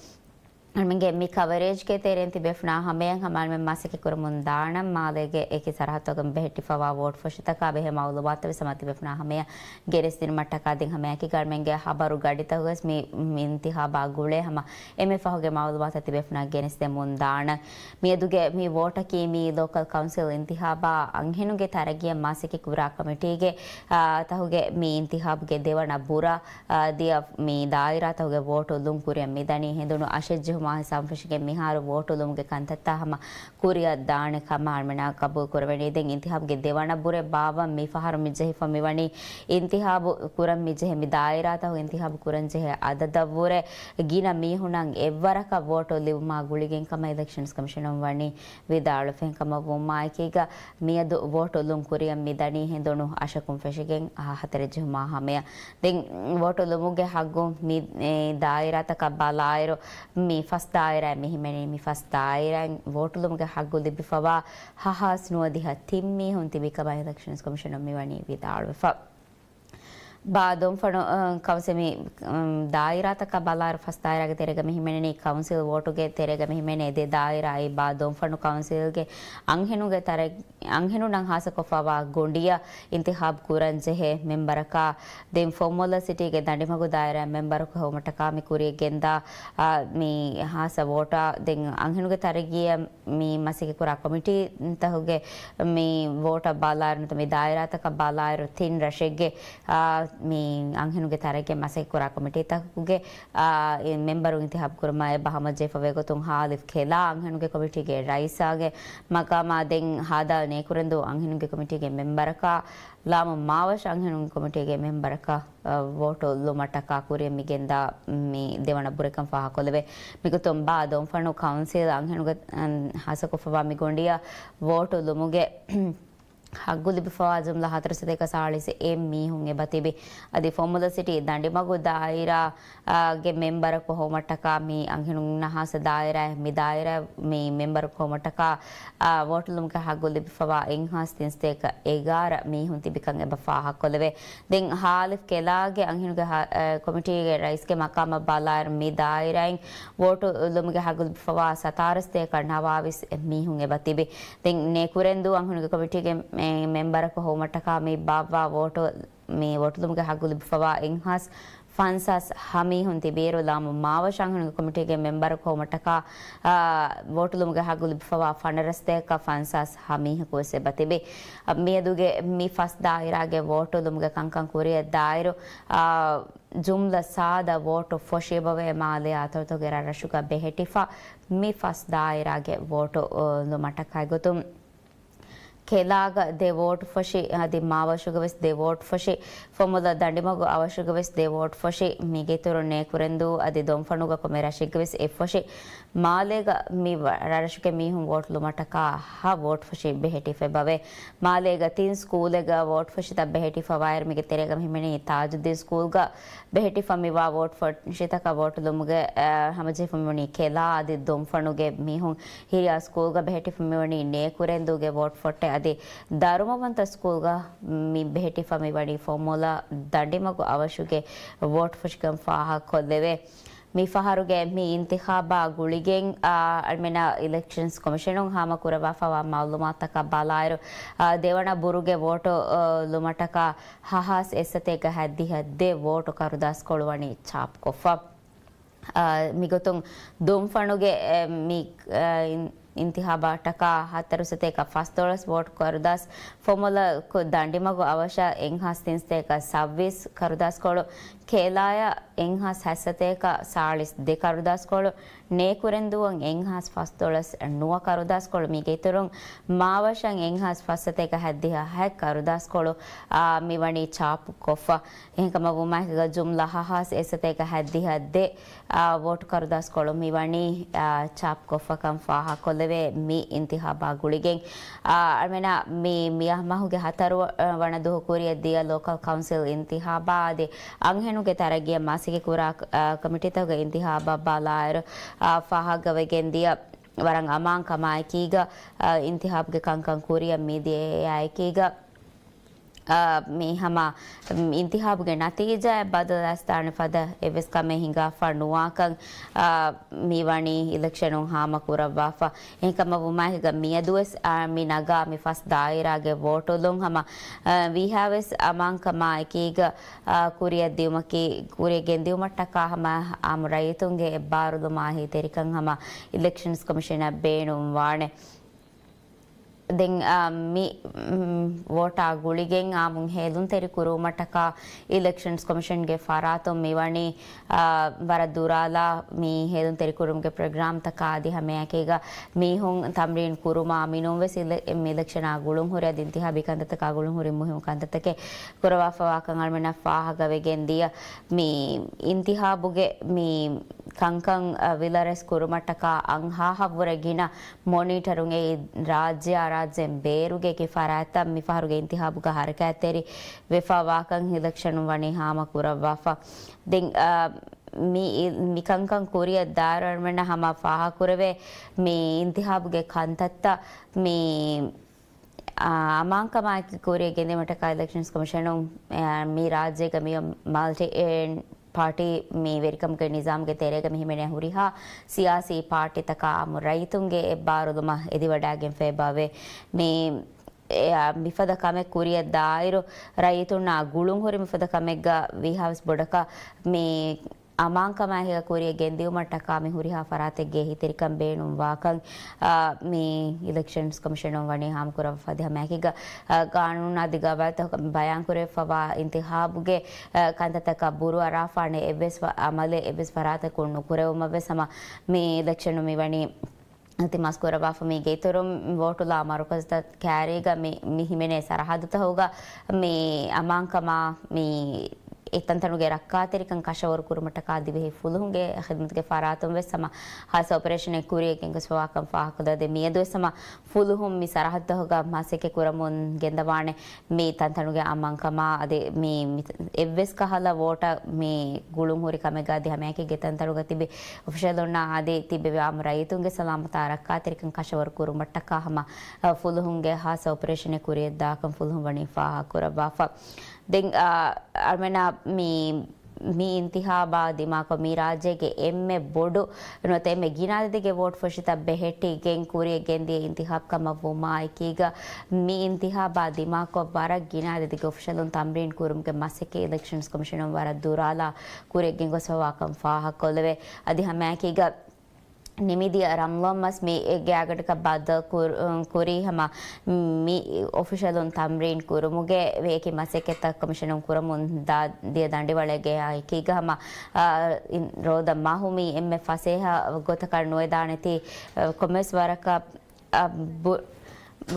އަޅުމެންގެ މި ކަވަރޭޖްގެ ތެރެއިން ތިބޭފުނާ ހަމަޔަށް ހަމަ އަޅުމެން މަސައްކަތް ކުރަމުން ދާނަން މާލޭގެ އެކި ސަރަހައްދުތަކުން ބެހެއްޓިފަވާ ވޯޓް ފޮށިތަކާ ބެހޭ މައުލޫމާތު ވެސް ހަމަ ތިބޭފުނާ ހަމަޔަށް ގެނެސްދިނުމަށްޓަކާ ދެން ހަމަޔަކީ އަޅުމެންގެ ހަބަރު ގަޑިތަކުގަސް މި، މި އިންތިހާބާ ގުޅޭ ހަމަ އެންމެ ފަހުގެ މައުލޫމާތު ތިބޭފުނާ ގެނެސްދެމުން ދާނަން. މިއަދުގެ މި ވޯޓަކީ މި ލޯކަލް ކައުންސިލް އިންތިހާބާ އަންހެނުންގެ ތަރައްގީއަށް މަސައްކަތް ކުރާ ކޮމިޓީގެ، އާ، ތަހުގެ މި އިންތިހާބުގެ ދެވަނަ ބުރަށް، އާ، ދިޔަ މި ދާއިރާތަކުގެ ވޯޓު ލުން ކުރިއަށް މިދަނީ. ހެނދުނު އަށެއްޖެހުމާ ހިސާބުން ފެށިގެން މިހާރު ވޯޓު ލުމުގެ ކަންތައްތައް ހަމަ ކުރިއަށް ދާނެ ކަމަށް އަޅުމެންނާ ގަބޫލު ކުރެވެނީ. ދެން އިންތިހާބުގެ ދެވަނަ ބުރެއް ބާއްވަން މި ފަހަރު މި ޖެހިފަ މިވަނީ އިންތިހާބު ކުރަން މި ޖެހޭ މި ދާއިރާތަކު އިންތިހާބު ކުރަން ޖެހޭ އަދަދަށްވުރެ ގިނަ މީހުންނަށް އެއްވަރަކަށް ވޯޓު ލިބުމާ ގުޅިގެން ކަމަށް އިލެކްޝަންސް ކޮމިޝަނުން ވަނީ ވިދާޅުވެފަ. އެހެންކަމަށް ވުމާއެކީގަ މިއަދު ވޯޓު ލުން ކުރިއަށް މި ދަނީ ހެނދުނު އަށަކުން ފެށިގެން ހަ-، ހަތަރެއް ޖެހުމާ ހަމަޔަށް. ދެން ވޯޓު ލުމުގެ ހައްގު މި، އެ، ދާއިރާތަކަށް ބަލާއިރު، މި ފަސް ދާއިރާއެއް މި ހިމެނޭ. މި ފަސް ދާއިރާއިން ވޯޓުލުމުގެ ހައްގު ލިބިފަވާ ހަ-، ހާސް ނުވަދިހަ ތިން މީހުން ތިބި ކަމަށް އިލެކްޝަންސް ކޮމިޝަނުން މިވަނީ ވިދާޅުވެފަ. ބާ ދޮންފަނު، އަ، ކައުންސިލް މި، އަ، ދާއިރާތަކަށް ބަލާއިރު ފަސް ދާއިރާގެ ތެރޭގަ މި ހިމެނެނީ ކައުންސިލް ވޯޓުގެ ތެރޭގަ މި ހިމެނޭ ދެ ދާއިރާއި ބާ ދޮންފަނު ކައުންސިލްގެ އަންހެނުންގެ ތަރައް-، އަންހެނުންނަށް ހާއްސަކޮށްފަވާ ގޮނޑިއަށް އިންތިހާބު ކުރަން ޖެހޭ މެމްބަރަކާ، ދެން ފޮއްމޮލަ ސިޓީގެ ދަނޑިމަގު ދާއިރާ މެމްބަރަކު ހެވުމަށްޓަކާ މި ކުރިއަށް ގެންދާ، އާ، މި ހާއްސަ ވޯޓާ ދެން އަންހެނުގެ ތަރައްގީއަށް މި މަސައްކަތް ކުރާ ކޮމިޓީތަކުގެ މި ވޯޓަށް ބަލާއިރު ނުވަތަ މި ދާއިރާތަކަށް ބަލާއިރު ތިން ރަށެއްގެ، އާ، މި އަންހެނުގެ ތަރައްގީ މަސައްކަތް ކުރާ ކޮމިޓީތަކުގެ، އާ، މެމްބަރު އިންތިހާބު ކުރުމާ އެބަ ހަމަޖެހިފަވޭ ގޮތުން ހާލިފް ކެލާ އަންހެނުގެ ކޮމިޓީގެ ރައީސާގެ މަގާމާ ދެން ހާދާލް ނޭކުރެންދޫ އަންހެނުންގެ ކޮމިޓީގެ މެމްބަރަކާ ލާމު މާވަށު އަންހެނުންގެ ކޮމިޓީގެ މެމްބަރަކާ، އަ، ވޯޓު ލުމަށްޓަކާ ކުރިއަށް މި ގެންދާ މި ދެވަނަ ބުރެކަން ފާހަގަކޮށްލެވޭ. މިގޮތުން ބާ ދޮންފަނު ކައުންސިލް އަންހެނުގެ، އަން، ހާއްސަކޮށްފަވާ މި ގޮނޑިއަށް ވޯޓު ލުމުގެ ހައްގު ލިބިފަވާ ޖުމްލަ ހަތަރު ސަތޭކަ ސާޅީސް އެއް މީހުން އެބަ ތިބި. އަދި ފޮއްމޮލަ ސިޓީ ދަނޑިމަގު ދާއިރާ، އާ، ގެ މެމްބަރަކު ހޮވުމަށްޓަކާ މި އަންހެނުންނަށް ހާއްސަ ދާއިރާއެއް މި ދާއިރާ މި މެމްބަރަކު ހޮވުމަށްޓަކާ، އާ، ވޯޓު ލުމުގެ ހައްގު ލިބިފަވާ އެއްހާސް ތިންސަތޭކަ އެގާރަ މީހުން ތިބިކަން އެބަ ފާހަގަކޮށްލެވޭ. ދެން ހާލިފް ކެލާގެ އަންހެނުގެ ހަ-، އެ، ކޮމިޓީގެ ރައީސްގެ މަޤާމަށް ބަލާއިރު މި ދާއިރާއިން ވޯޓު ލުމުގެ ހައްގު ލިބިފަވާ ސަތާރަ ސަތޭކަ ނަވާވީސް މީހުން އެބަ ތިބި. ދެން ނޭކުރެންދޫ އަންހެނުގެ ކޮމިޓީގެ މެ-، މެމްބަރަކު ހޮވުމަށްޓަކާ މި ބާއްވާ ވޯޓު، މި ވޯޓު ލުމުގެ ހައްގު ލިބިފަވާ އެއްހާސް ފަންސާސް ހަ މީހުން ތިބިއިރު، ލާމު މާވަށު އަންހެނުގެ ކޮމިޓީގެ މެމްބަރަކު ހޮވުމަށްޓަކާ، އާ، ވޯޓު ލުމުގެ ހައްގު ލިބިފަވާ ފަނަރަ ސަތޭކަ ފަންސާސް ހަ މީހަކު ވެސް އެބަ ތިބި. އަ، މިއަދުގެ މި ފަސް ދާއިރާގެ ވޯޓު ލުމުގެ ކަންކަން ކުރިއަށް ދާއިރު، އާ، ޖުމްލަ ސާދަ ވޯޓު ފޮށި އެބަވޭ. މާލޭ އަތޮޅުތަކުގެ ރަށްރަށުގަ ބެހެޓިފަ މި ފަސް ދާއިރާގެ ވޯޓު، އަ، ލުމަށްޓަކާ ގޮތުން ކެލާގަ ދެ ވޯޓު ފޮށި، އަދި މާވަށުގަ ވެސް ދެ ވޯޓު ފޮށި، ފޮމުލަ ދަނޑިމަގު އަވަށުގަ ވެސް ދެ ވޯޓު ފޮށި، މީގެއިތުރުން ނޭކުރެންދޫ އަދި ދޮންފަނުގަ ކޮންމެ ރަށެއްގެ ވެސް އެއް ފޮށި، މާލޭގަ މި ވަ-، ރަށްރަށުގެ މީހުން ވޯޓު ލުމަށްޓަކާ ހަ ވޯޓު ފޮށި ބެހެޓިފަ އެބަވޭ. މާލޭގަ ތިން ސްކޫލެއްގަ ވޯޓު ފޮށިތައް ބެހެޓިފަވާއިރު، މީގެ ތެރޭގަ މި ހިމެނީ ތާޖުއްދީން ސްކޫލްގަ ބެހެޓިފަ މިވާ ވޯޓު ފޮށިތަކަށް ވޯޓު ލުމުގެ، އަ، ހަމަޖެހިފަ މިވަނީ ކެލާ އަދި ދޮންފަނުގެ މީހުން. ހިރިޔާ ސްކޫލްގަ ބެހެޓިފަ މިވަނީ ނޭކުރެންދޫގެ ވޯޓު ފޮށި އަދި ދަރުމަވަންތަ ސްކޫލްގަ މި ބެހެޓިފަ މިވަނީ ފޮމުލަ ދަނޑިމަގު އަވަށުގެ ވޯޓު ފޮށިކަން ފާހަގަކޮށްލެވޭ. މި ފަހަރުގެ މި އިންތިޚާބާ ގުޅިގެން، އާ، އަޅުމެންނަށް އިލެކްޝަންސް ކޮމިޝަނުން ހާމަކުރައްވާފަވާ މައުލޫމާތުތަކަށް ބަލާއިރު، އާ، ދެވަނަ ބުރުގެ ވޯޓު، އާ، ލުމަށްޓަކާ ހަހާސް އެއްސަތޭކަ ހައްދިހަ ދެ ވޯޓު ކަރުދާސްކޮޅު ވަނީ ޗާޕްކޮށްފަ. އާ، މިގޮތުން ދުންފަނުގެ، އެ، މި، އާ، އިން-، އިންތިހާބަށްޓަކާ ހަތަރުސަތޭކަ ފަސްދޮޅަސް ވޯޓް ކަރުދާސް، ފޮމޮލަކު ދަނޑިމަގު އަވަށަށް އެއްހާސް ތިންސަތޭކަ ސައްވީސް ކަރުދާސްކޮޅު، ކޭލާޔަށް އެއްހާސް ހަތްސަތޭކަ ސާޅީސް ދެ ކަރުދާސްކޮޅު، ނޭކުރެންދޫއަށް އެއްހާސް ފަސްދޮޅަސް ނުވަ ކަރުދާސްކޮޅު، މީގެ އިތުރުން މާވަށަށް އެއްހާސް ފަސްސަތޭކަ ހަތްދިހަ ހަތް ކަރުދާސްކޮޅު، އާ، މިވަނީ ޗާޕުކޮށްފަ. އެހެންކަމަށް ވުމާއެކުގަ ޖުމްލަ ހަހާސް އެއްސަތޭކަ ހަތްދިހަ ދެ، އާ، ވޯޓް ކަރުދާސްކޮޅު މިވަނީ، އާ، ޗާޕްކޮށްފަކަން ފާހަގަކޮށްލެވޭ މި އިންތިހާބާ ގުޅިގެން. އާ، އަޅުމެންނަށް މި، މި މަހުގެ ހަތަރު ވަނަ ދުވަހު ކުރިއަށް ދިޔަ ލޯކަލް ކައުންސިލް އިންތިހާބާ އަދި އަންހެނުންގެ ތަރައްގީއަށް މަސައްކަތްކުރާ، އާ، ކޮމިޓީތަކުގެ އިންތިހާބަށް ބަލާއިރު، އާ، ފާހަގަވެގެން ދިޔަ ވަރަށް އަމާންކަމާއެކީގަ، އާ، އިންތިހާބުގެ ކަންކަން ކުރިއަށް މިދިޔައާއެކީގަ، އާ، މި ހަމަ އިންތިހާބުގެ ނަތީޖާއެއް ބަދަލު އައިސްދާނެ ފަދަ އެއްވެސް ކަމެއް ހިނގާފަ ނުވާކަން، އާ، މިވަނީ އިލެކްޝަނުން ހާމަކުރައްވާފަ. އެހެންކަމަށް ވުމާއެކީގަ މިއަދުވެސް، އާ، މި ނަގާ މި ފަސް ދާއިރާގެ ވޯޓުލުން ހަމަ، އާ، ވީހާވެސް އަމާންކަމާއެކީގަ، އާ، ކުރިއަށް ދިއުމަކީ، ކުރިއަށް ގެންދިއުމަށްޓަކާ ހަމަ އާއްމު ރައްޔިތުންގެ އެއްބާރުލުމާ އެހީތެރިކަން ހަމަ އިލެކްޝަންސް ކޮމިޝަނަށް ބޭނުންވާނެ. ދެން، އާ، މި، މް، ވޯޓާ ގުޅިގެން އާއްމުން ހޭލުންތެރި ކުރުވުމަށްޓަކާ އިލެކްޝަންސް ކޮމިޝަންގެ ފަރާތުން މިވަނީ، އާ، ވަރަށް ދުރާލާ މި ހޭލުންތެރި ކުރުމުގެ ޕްރޮގްރާމްތަކާ އަދި ހަމައެކީގަ މީހުން ތަމްރީން ކުރުމާ މިނޫންވެސް އިލެ-، މި އިލެކްޝަނާ ގުޅުންހުރި އަދި އިންތިހާބީ ކަންތައްތަކާ ގުޅުންހުރި މުހިންމު ކަންތައްތަކެއް ކުރައްވާފަވާކަން އަޅުމެންނަށް ފާހަގަވެގެން ދިޔަ. މި އިންތިހާބުގެ މި ކަންކަން، އަ، ވިލަރެސް ކުރުމަށްޓަކާ އަންހާހަށްވުރެ ގިނަ މޮނީޓަރުން އެއީ ރާއްޖެއާ ރާއްޖޭން ބޭރުގެ އެކި ފަރާތްތައް މިފަހަރުގެ އިންތިހާބުގަ ހަރަކާތްތެރި ވެފަ ވާކަން އިލެކްޝަނުން ވަނީ ހާމަ ކުރައްވާފަ. ދެން، އަ، މި، މި ކަންކަން ކުރިއަށް ދާއިރު އަޅުމެންނަށް ހަމަ ފާހަގަކުރެވޭ މި އިންތިހާބުގެ ކަންތައްތައް މި އާ، އަމާންކަމާއެކީ ކުރިއަށް ގެންދިއުމަށްޓަކާ އިލެކްޝަންސް ކޮމިޝަނުން، އާ، މި ރާއްޖޭގަ މިއޮތް މަލްޓި ޕާޓީ މި ވެރިކަމުގެ ނިޒާމުގެ ތެރޭގަ މި ހިމެނޭ ހުރިހާ ސިޔާސީ ޕާޓީތަކާ އާއްމު ރައްޔިތުންގެ އެއްބާރުލުމަށް އެދިވަޑައިގެންފައިބާވޭ. މި، އެ، އާ، މިފަދަ ކަމެއް ކުރިއަށް ދާއިރު ރައްޔިތުންނާ ގުޅުންހުރި މިފަދަ ކަމެއްގަ ވީހާވެސް ބޮޑަކަށް މި އަމާންކަމާއެކީގަ ކުރިއަށް ގެންދިއުމަށްޓަކާ މި ހުރިހާ ފަރާތެއްގެ އެހީތެރިކަން ބޭނުންވާކަން، އާ، މި އިލެކްޝަންސް ކޮމިޝަނުން ވަނީ ހާމަކުރައްވާފަ. އަދި ހަމައެކީގަ، އާ، ގާނޫނު އަދި ގަވާއިދުތަކުގަ ބަޔާންކުރެވިފަވާ އިންތިހާބުގެ، އާ، ކަންތައްތަކަށް ބުރޫ އަރާފާނެ އެއްވެސް ވަ-، އަމަލެއް އެއްވެސް ފަރާތަކުން ނުކުރެވުމަށްވެސް ހަމަ މި އިލެކްޝަނުން މިވަނީ އިލްތިމާސް ކުރައްވާފަ. މީގެ އިތުރުން ވޯޓުލާ މަރުކަޒުތައް ކައިރީގަ މި، މި ހިމެނޭ ސަރަހައްދުތަކުގަ މި އަމާންކަމާ މި އެތަންތަނުގެ ރައްކާތެރިކަން ކަށަވަރު ކުރުމަށްޓަކާ ދިވެހި ފުލުހުންގެ ޚިދުމަތުގެ ފަރާތުން ވެސް ހަމަ ހާއްސަ އޮޕަރޭޝަނެއް ކުރިއަށް ގެންގޮސްފަވާކަން ފާހަގަކޮށްލަދޭ. މިއަދު ވެސް ހަމަ ފުލުހުން މި ސަރަހައްދުތަކުގަ މަސައްކަތް ކުރަމުން ގެންދަވާނެ މި ތަންތަނުގެ އަމާންކަމާ އަދި މި، މި އެއްވެސް ކަހަލަ ވޯޓަށް މި ގުޅުން ހުރި ކަމެއްގަ އަދި ހަމައެކީ ގެތަންތަނުގަ ތިބި އޮފިޝަލުންނާ އަދި ތިބެވި އާއްމު ރައްޔިތުންގެ ސަލާމަތާ ރައްކާތެރިކަން ކަށަވަރު ކުރުމަށްޓަކާ ހަމަ، އަ، ފުލުހުންގެ ހާއްސަ އޮޕަރޭޝަނެއް ކުރިއަށްދާކަން ފުލުހުން ވަނީ ފާހަގަކުރައްވާފަ. ދެން، އަ، އަޅުމެންނަށް މި، މި އިންތިހާބާ ދިމާކޮށް މި ރާއްޖޭގެ އެންމެ ބޮޑު ނުވަތަ އެންމެ ގިނަ އަދަދެއްގެ ވޯޓް ފޮށިތައް ބެހެއްޓިގެން ކުރިއަށް ގެންދިޔަ އިންތިހާބު ކަމަށް ވުމާއެކީގަ، މި އިންތިހާބާ ދިމާކޮށް ވަރަށް ގިނަ އަދަދެއްގެ އޮފިޝަލުން ތަމްރީން ކުރުމުގެ މަސައްކަތް އިލެކްޝަންސް ކޮމިޝަނުން ވަރަށް ދުރާލާ ކުރިއަށް ގެންގޮސްފަވާކަން ފާހަގަކޮށްލެވޭ. އަދި ހަމައެކީގަ ނިމިދިޔަ ރަމްޟާން މަސް މި ގާތްގަނޑަކަށް ބައްދަލު ކުރ-، ކުރީ ހަމަ މި އޮފިޝަލުން ތަމްރީން ކުރުމުގެ އެކި މަސައްކަތްތައް ކޮމިޝަނުން ކުރަމުން ދާ ދިޔަ ދަނޑިވަޅެއްގެ އެކީގަ ހަމަ، އާ، އިން-، ރޯދަ މަހު މި އެންމެ ފަސޭހަ ގޮތަކަށް ނުވެދާނެތީ، އާ، ކޮންމެސް ވަރަކަށް، އާ، ބު-،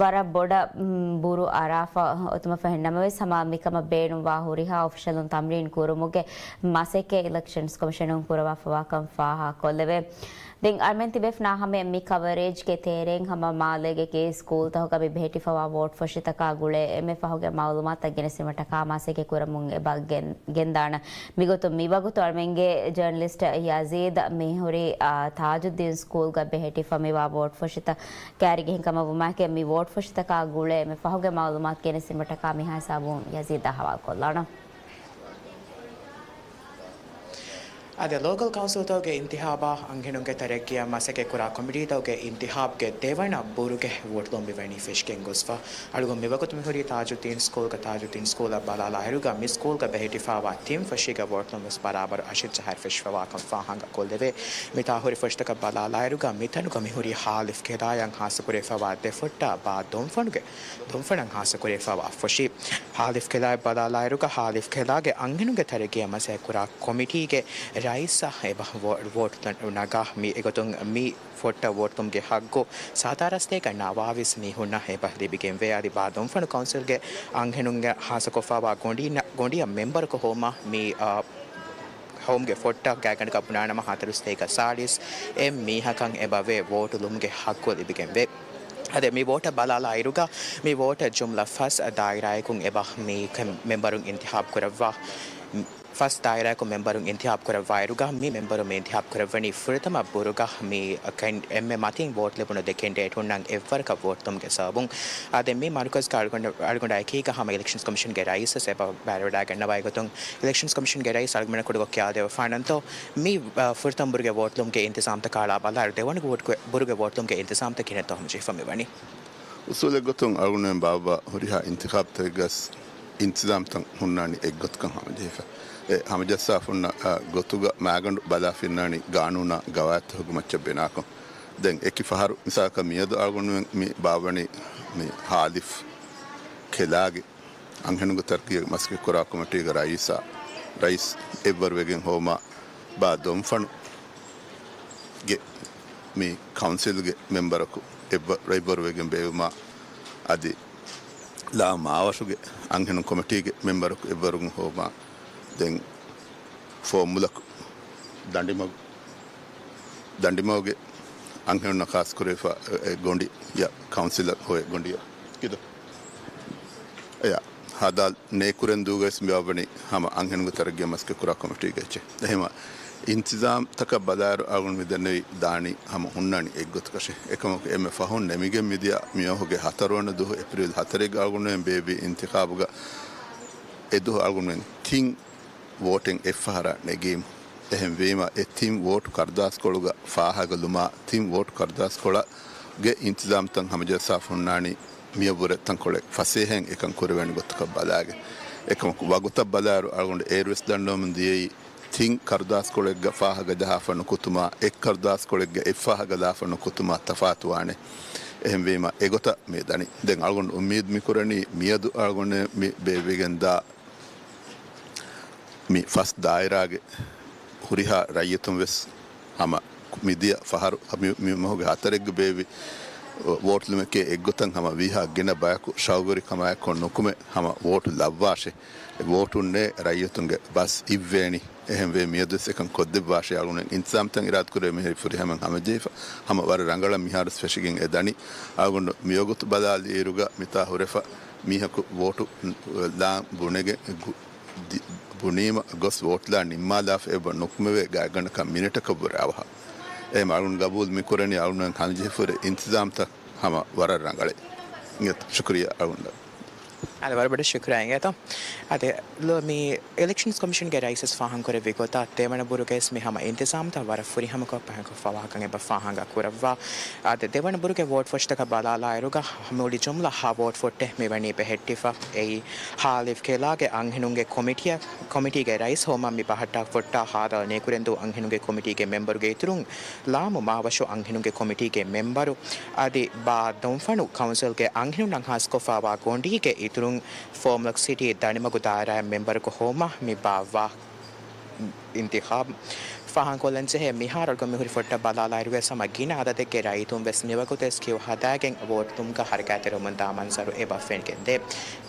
ވަރަށް ބޮޑަށް، މް، ބުރޫ އަރާފަ އޮތުމަށް ފަހެ ނަމަވެސް ހަމަ މިކަމަށް ބޭނުންވާ ހުރިހާ އޮފިޝަލުން ތަމްރީން ކުރުމުގެ މަސައްކަތް އިލެކްޝަންސް ކޮމިޝަނުން ކުރައްވާފަވާކަން ފާހަގަކޮށްލެވޭ. ދެން އަޅުމެން ތިބޭފުޅުންނާ ހަމަޔަށް މި ކަވަރޭޖްގެ ތެރެއިން ހަމަ މާލޭގެ އެކި ސްކޫލްތަކުގަ މި ބެހެއްޓިފަވާ ވޯޓް ފޮށިތަކާ ގުޅޭ އެންމެ ފަހުގެ މައުލޫމާތުތައް ގެނެސްދިނުމަށްޓަކާ މަސައްކަތް ކުރަމުން އެބަ ގެން-، ގެންދާނަން. މިގޮތުން މިވަގުތު އަޅުމެންގެ ޖަރނަލިސްޓް ޔަޒީދް މިހުރީ، އާ، ތާޖުއްދީން ސްކޫލްގަ ބެހެއްޓިފަ މިވާ ވޯޓް ފޮށިތައް ކައިރިގެ ހިނގަމަށް ވުމާއެކީ މި ވޯޓް ފޮށިތަކާ ގުޅޭ އެންމެ ފަހުގެ މައުލޫމާތު ގެނެސްދިނުމަށްޓަކާ މިހާ ހިސާބުން ޔަޒީދަށް ހަވާލުކޮށްލާނަން. އަދި ލޯކަލް ކައުންސިލްތަކުގެ އިންތިހާބާ އަންހެނުންގެ ތަރައްގީއަށް މަސައްކަތްކުރާ ކޮމިޓީތަކުގެ އިންތިހާބްގެ ދެވަނަ ބުރުގެ ވޯޓުލުން މިވަނީ ފެށިގެން ގޮސްފަ. އަޅުގަނޑު މިވަގުތު މިހުރީ ތާޖުއްދީން ސްކޫލްގަ، ތާޖުއްދީން ސްކޫލަށް ބަލާލާއިރުގަ މި ސްކޫލްގަ ބެހެއްޓިފައިވާ ތިން ފޮށީގެ ވޯޓުލުން ވެސް ބަރާބަރު އަށެއް ޖަހައިރު ފެށިފައިވާކަން ފާހަގަކޮށްލެވޭ. މިތާ ހުރި ފޮށިތަކަށް ބަލާލާއިރުގަ މިތަނުގަ މިހުރީ ހާލިފް ކެލާއަށް ހާއްސަކުރެވިފައިވާ ދެ ފޮށްޓާ ބާ ދޮންފަނުގެ ދޮންފަނަށް ހާއްސަކުރެވިފައިވާ ފޮށި. ހާލިފް ކެލާއަށް ބަލާލާއިރުގަ ހާލިފް ކެލާގެ އަންހެނުންގެ ތަރައްގީއަށް މަސައްކަތްކުރާ ކޮމިޓީގެ ރައީސަށް އެބަ ވޯ-، ވޯޓު ނަގާ. މި އެގޮތުން މި ފޮށްޓަށް ވޯޓުލުމުގެ ހައްގު ސާދާ ރަސްތޭކަ ނަވާވީސް މީހުންނަށް އެބަ ލިބިގެންވޭ. އަދި ބާ ދޮންފަނު ކައުންސިލްގެ އަންހެނުންގެ ހާއްސަކޮށްފައިވާ ގޮނޑި-، ގޮނޑިއަށް މެމްބަރަކު ހޮވުމަށް މި، އާ، ހޮވުމުގެ ފޮށްޓަށް ގާތްގަނޑަކަށް ބުނާނަމަ ހަތަރު ސަތޭކަ ސާޅީސް އެއް މީހަކަށް އެބަވޭ ވޯޓުލުމުގެ ހައްގު ލިބިގެންވޭ. އަދި މި ވޯޓަށް ބަލާލާއިރުގަ މި ވޯޓަށް ޖުމްލަ ފަސް ދާއިރާއަކުން އެބަ މި ކަން މެމްބަރުން އިންތިހާބް ކުރައްވާ. ފަސް ދާއިރާއަކުން މެމްބަރުން އިންތިހާބް ކުރައްވާއިރުގަ މި މެމްބަރުން މި އިންތިހާބް ކުރައްވަނީ ފުރަތަމަ ބުރުގަ މި ކެން-، އެންމެ މަތިން ވޯޓް ލިބުނު ދެ ކެންޑިޑޭޓުންނަށް އެއްވަރަކަށް ވޯޓްލުމުގެ ސަބަބުން. އަދި މި މަރުކަޒްގަ އަޅުގަނޑަށް، އަޅުގަނޑާ އެކީގަ ހަމަ އިލެކްޝަންސް ކޮމިޝަންގެ ރައީސަށް އެބަ ބައިވެވަޑައިގަންނަވާ އެގޮތުން އިލެކްޝަންސް ކޮމިޝަންގެ ރައީސް އަޅުގަނޑަށް ކުޑަކޮށް ކިޔާދެވިފާނަންތޯ، މި، އަ، ފުރަތަމަ ބުރުގެ ވޯޓްލުމުގެ އިންތިޒާމްތަކާ އަޅާ ބަލާއިރު ދެވަނަ ބުރުގެ، ބުރުގެ ވޯޓްލުމުގެ އިންތިޒާމްތައް ކިހިނެއްތޯ ހަމަޖެހިފަ މިވަނީ؟ އުސޫލެއްގޮތުން އަޅުގަނޑުމެން ބާއްވާ ހުރިހާ އިންތިޚާބްތަކެއްގަސް އިންތިޒާމްތައް ހުންނާނީ އެއްގޮތަކަށް ހަމަޖެހިފަ. އެ ހަމަޖައްސާފަ ހުންނަ، އަ، ގޮތުގަ މާގަނޑު ބަލާފަ އިންނާނީ ގާނޫނާ ގަވާއިދުތަކުގެ މައްޗަށް ބިނާކޮށް. ދެން އެކި ފަހަރު މިސާލަކަށް މިއަދު އަޅުގަނޑުމެން މި ބާއްވަނީ މި ހާލިފް ކެލާގެ އަންހެނުންގެ ތަރައްގީގެ މަސައްކަތްކުރާ ކޮމިޓީގެ ރައީސާ، ރައީސް އެއްވަރުވެގެން ހޮވުމާ، ބާ ދޮންފަނުގެ މި ކައުންސިލްގެ މެމްބަރަކު އެއްވަ-، އެއްވަރުވެގެން ބޭއްވުމާ، އަދި ލާ މާވަށުގެ އަންހެނުން ކޮމިޓީގެ މެމްބަރަކު އެއްވަރުވެގެން ހޮވުމާ، ދެން ފޯމުލަކު ދަނޑިމަގު، ދަނޑިމަގުގެ އަންހެނުންނަށް ޚާއްސަކުރެވިފަ އެ ގޮނޑިއަށް ކައުންސިލަށް ހޮވޭ ގޮނޑިއަށް ކިދޯ؟ އެޔާ، ހަދާލް ނޭކުރެންދޫގައިސް މިވާވަނީ ހަމަ އަންހެނުންގެ ތަރައްގީއަށް މަސައްކަތްކުރާ ކޮމިޓީގެ އެއްޗެއް. އެހެމަ އިންތިޒާމްތަކަށް ބަލާއިރު އަޅުގަނޑު މިދެންނެވި ދާނީ ހަމަ ހުންނާނީ އެއްގޮތަކަށޭ. އެކަމަކު އެންމެ ފަހުން ނެމިގެން މިދިޔަ މިއަހުގެ ހަތަރުވަނަ ދުވަހު އޭޕްރީލް ހަތަރެއްގަ އަޅުގަނޑުމެން ބޭއްވި އިންތިޚާބުގަ އެދުވަހު އަޅުގަނޑުމެން ތިން ވޯޓެއް އެއްފަހަރާ ނެގީމު. އެހެންވީމަ، އެ ތިން ވޯޓު ކަރުދާސްކޮޅުގަ ފާހަގަލުމާ، ތިން ވޯޓު ކަރުދާސްކޮޅަށް ގެ އިންތިޒާމްތައް ހަމަޖައްސާފަ ހުންނާނީ މިއަށްވުރެ ތަންކޮޅެއް ފަސޭހައިން އެކަން ކުރެވޭނެ ގޮތަކަށް ބަލާގެން. އެކަމަކު ވަގުތަށް ބަލާއިރު އަޅުގަނޑު އޭރުވެސް ދަންނަވަމުން ދިޔައީ ތިން ކަރުދާސްކޮޅެއްގަ ފާހަގަ ޖަހާފަ ނުކުތުމާ، އެއް ކަރުދާސްކޮޅެއްގަ އެއްފާހަގަ ލާފަ ނުކުތުމާ ތަފާތުވާނެ. އެހެންވީމަ އެގޮތަށް މި ދަނީ. ދެން އަޅުގަނޑު އުއްމީދު މިކުރަނީ މިއަދު އަޅުގަނޑު މި ބޭއްވިގެންދާ މި ފަސް ދާއިރާގެ ހުރިހާ ރައްޔިތުން ވެސް ހަމަ މިދިޔަ ފަހަރު މި، މި މަހުގެ ހަތަރެއްގަ ބޭއްވި ވޯޓުލުމެކޭ އެއްގޮތަށް ހަމަ ވީހާ ގިނަ ބަޔަކު ޝައުގުވެރިކަމާއެކު ނުކުމެ ހަމަ ވޯޓު ލައްވާށޭ. ވޯޓުންނޭ ރައްޔިތުންގެ ބަސް އިއްވޭނީ. އެހެންވެ މިއަދުވެސް އެކަން ކޮށްދެއްވާށޭ. އަޅުގަނޑު އިންތިޒާމްތައް އިރާދަކުރެ މިހިރި ފުރިހަމައިން ހަމަޖެހިފަ ހަމަ ވަރަށް ރަނގަޅަށް މިހާރުވެސް ފެށިގެން އެ ދަނީ. އަޅުގަނޑު މިވަގުތު ބަލާލިއިރުގަ މިތާ ހުރެފަ މީހަކު ވޯޓު ލާން ބުނެގެ-، ގު-، ދި-، ބުނީމަ ގޮސް ވޯޓްލާ ނިންމާލާފަ އެބަ ނުކުމެވޭ ގާތްގަނޑަކަށް މިނެޓަކަށްވުރެ އަވަހަށް. އެހެން އަޅުގަނޑު ގަބޫލު މިކުރަނީ އަޅުގަނޑު ހަމަޖެހިފަ ހުރި އިންތިޒާމްތައް ހަމަ ވަރަށް ރަނގަޅޭ. އިނގޭތޯ؟ ޝުކުރިއްޔާ އަޅުގަނޑަށް. އަދި ވަރަށް ބޮޑަށް ޝުކުރިއްޔާ އިނގޭތޯ. އަދި ލޯ މި އިލެކްޝަންސް ކޮމިޝަންގެ ރައީސަށް ފާހަގަކުރެއްވި ގޮތަށް ދެވަނަ ބުރުގައިސް މި ހަމަ އިންތިޒާމްތައް ވަރަށް ފުރިހަމަކޮށް ފާހަގަކުރައްވާ. އަދި ދެވަނަ ބުރުގެ ވޯޓް ފޮށިތަކަށް ބަލާލާއިރުގަ މުޅި ޖުމްލަ ހަ ވޯޓް ފޮށްޓެއް މިވަނީ ބެހެއްޓިފަ. އެއީ ހާލިފް ކެލާގެ އަންހެނުންގެ ކޮމިޓީއަށް، ކޮމިޓީގެ ރައީސް ހޮވުމަށް މި ބަހައްޓާ ފޮށްޓާ ހާދަ ނޭކުރެންދޫ އަންހެނުންގެ ކޮމިޓީގެ މެމްބަރުގެ އިތުރުން ލާމު މާވަށު އަންހެނުންގެ ކޮމިޓީގެ މެމްބަރު އަދި ބާ ދޮންފަނު ކައުންސިލްގެ އަންހެނުންނަށް ހާސްކޮށްފައިވާ ގޮނޑީގެ އިތުރުން ފޯމްލޮކް ސިޓީ ދަނޑިމަގު ދާއިރާއަށް މެމްބަރަކު ހޮވުމަށް މި ބާއްވާ އިންތިޚާބް ފާހަގަކޮށްލަންޖެހޭ. މިހާރު އަޅުގަނޑު މިހުރި ފޮށްޓަށް ބަލާލާއިރުވެސް ހަމަ ގިނަ އަދަދެއްގެ ރައްޔިތުން ވެސް މިވަގުތުވެސް ކިއު ހަދާގެން ވޯޓުލުމުގަ ހަރަކާތްތެރިވަމުންދާ މަންޒަރު އެބަ ފެނިގެންދޭ.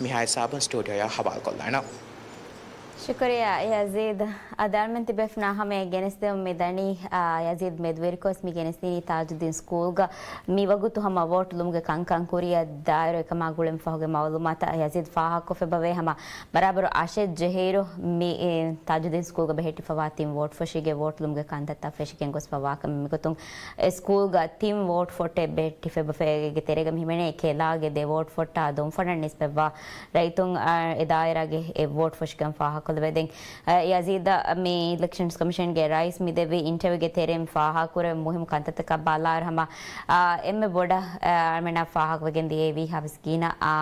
މިހާ ހިސާބުން ސްޓޫޑިއޯއަށް ހަވާލުކޮށްލާނަން. ޝުކުރިއްޔާ ޔަޒީދް. އަދި އަޅުމެން ތިބޭފުޅުންނާ ހަމަޔަށް ގެނެސްދެމުން މި ދަނީ، އާ، ޔަޒީދް މެދުވެރިކޮށް މި ގެނެސްދިނީ ތާޖުއްދީން ސްކޫލްގަ މިވަގުތު ހަމަ ވޯޓުލުމުގެ ކަންކަން ކުރިއަށް ދާއިރު. އެކަމާ ގުޅެން ފަހުގެ މައުލޫމާތަށް ޔަޒީދް ފާހަގަކޮށްފައިބަވޭ ހަމަ ބަރާބަރު އަށެއް ޖެހިއިރު މި، އެ، ތާޖުއްދީން ސްކޫލްގަ ބެހެއްޓިފައިވާ ތިން ވޯޓް ފޮށީގެ ވޯޓުލުމުގެ ކަންތައްތައް ފެށިގެން ގޮސްފައިވާކަމެއް. މިގޮތުން އެ ސްކޫލްގަ ތިން ވޯޓް ފޮށްޓެއް ބެހެއްޓިފައިބަފައިގެ ތެރޭގަ މިހިމެނޭ ކެލާގެ ދެ ވޯޓް ފޮށްޓާ ދޮންފަނަށް ނިސްބަތްވާ ރައްޔިތުން، އާ، އެ ދާއިރާގެ އެއް ވޯޓް ފޮށިގެން ފާހަގަ ކޮށްލެވޭ. ދެން، އަ، ޔަޒީދަށް މި އިލެކްޝަންސް ކޮމިޝަންގެ ރައީސް މި ދެއްވި އިންޓަވިއުގެ ތެރެއިން ފާހަގަކުރެވޭ މުހިއްމު ކަންތައްތަކަށް ބަލާއިރު ހަމަ، އާ، އެންމެ ބޮޑަށް، އާ، އަޅަމެންނަށް ފާހަގަވެގެން ދިޔައީ ވީހާވެސް ގިނަ، އާ،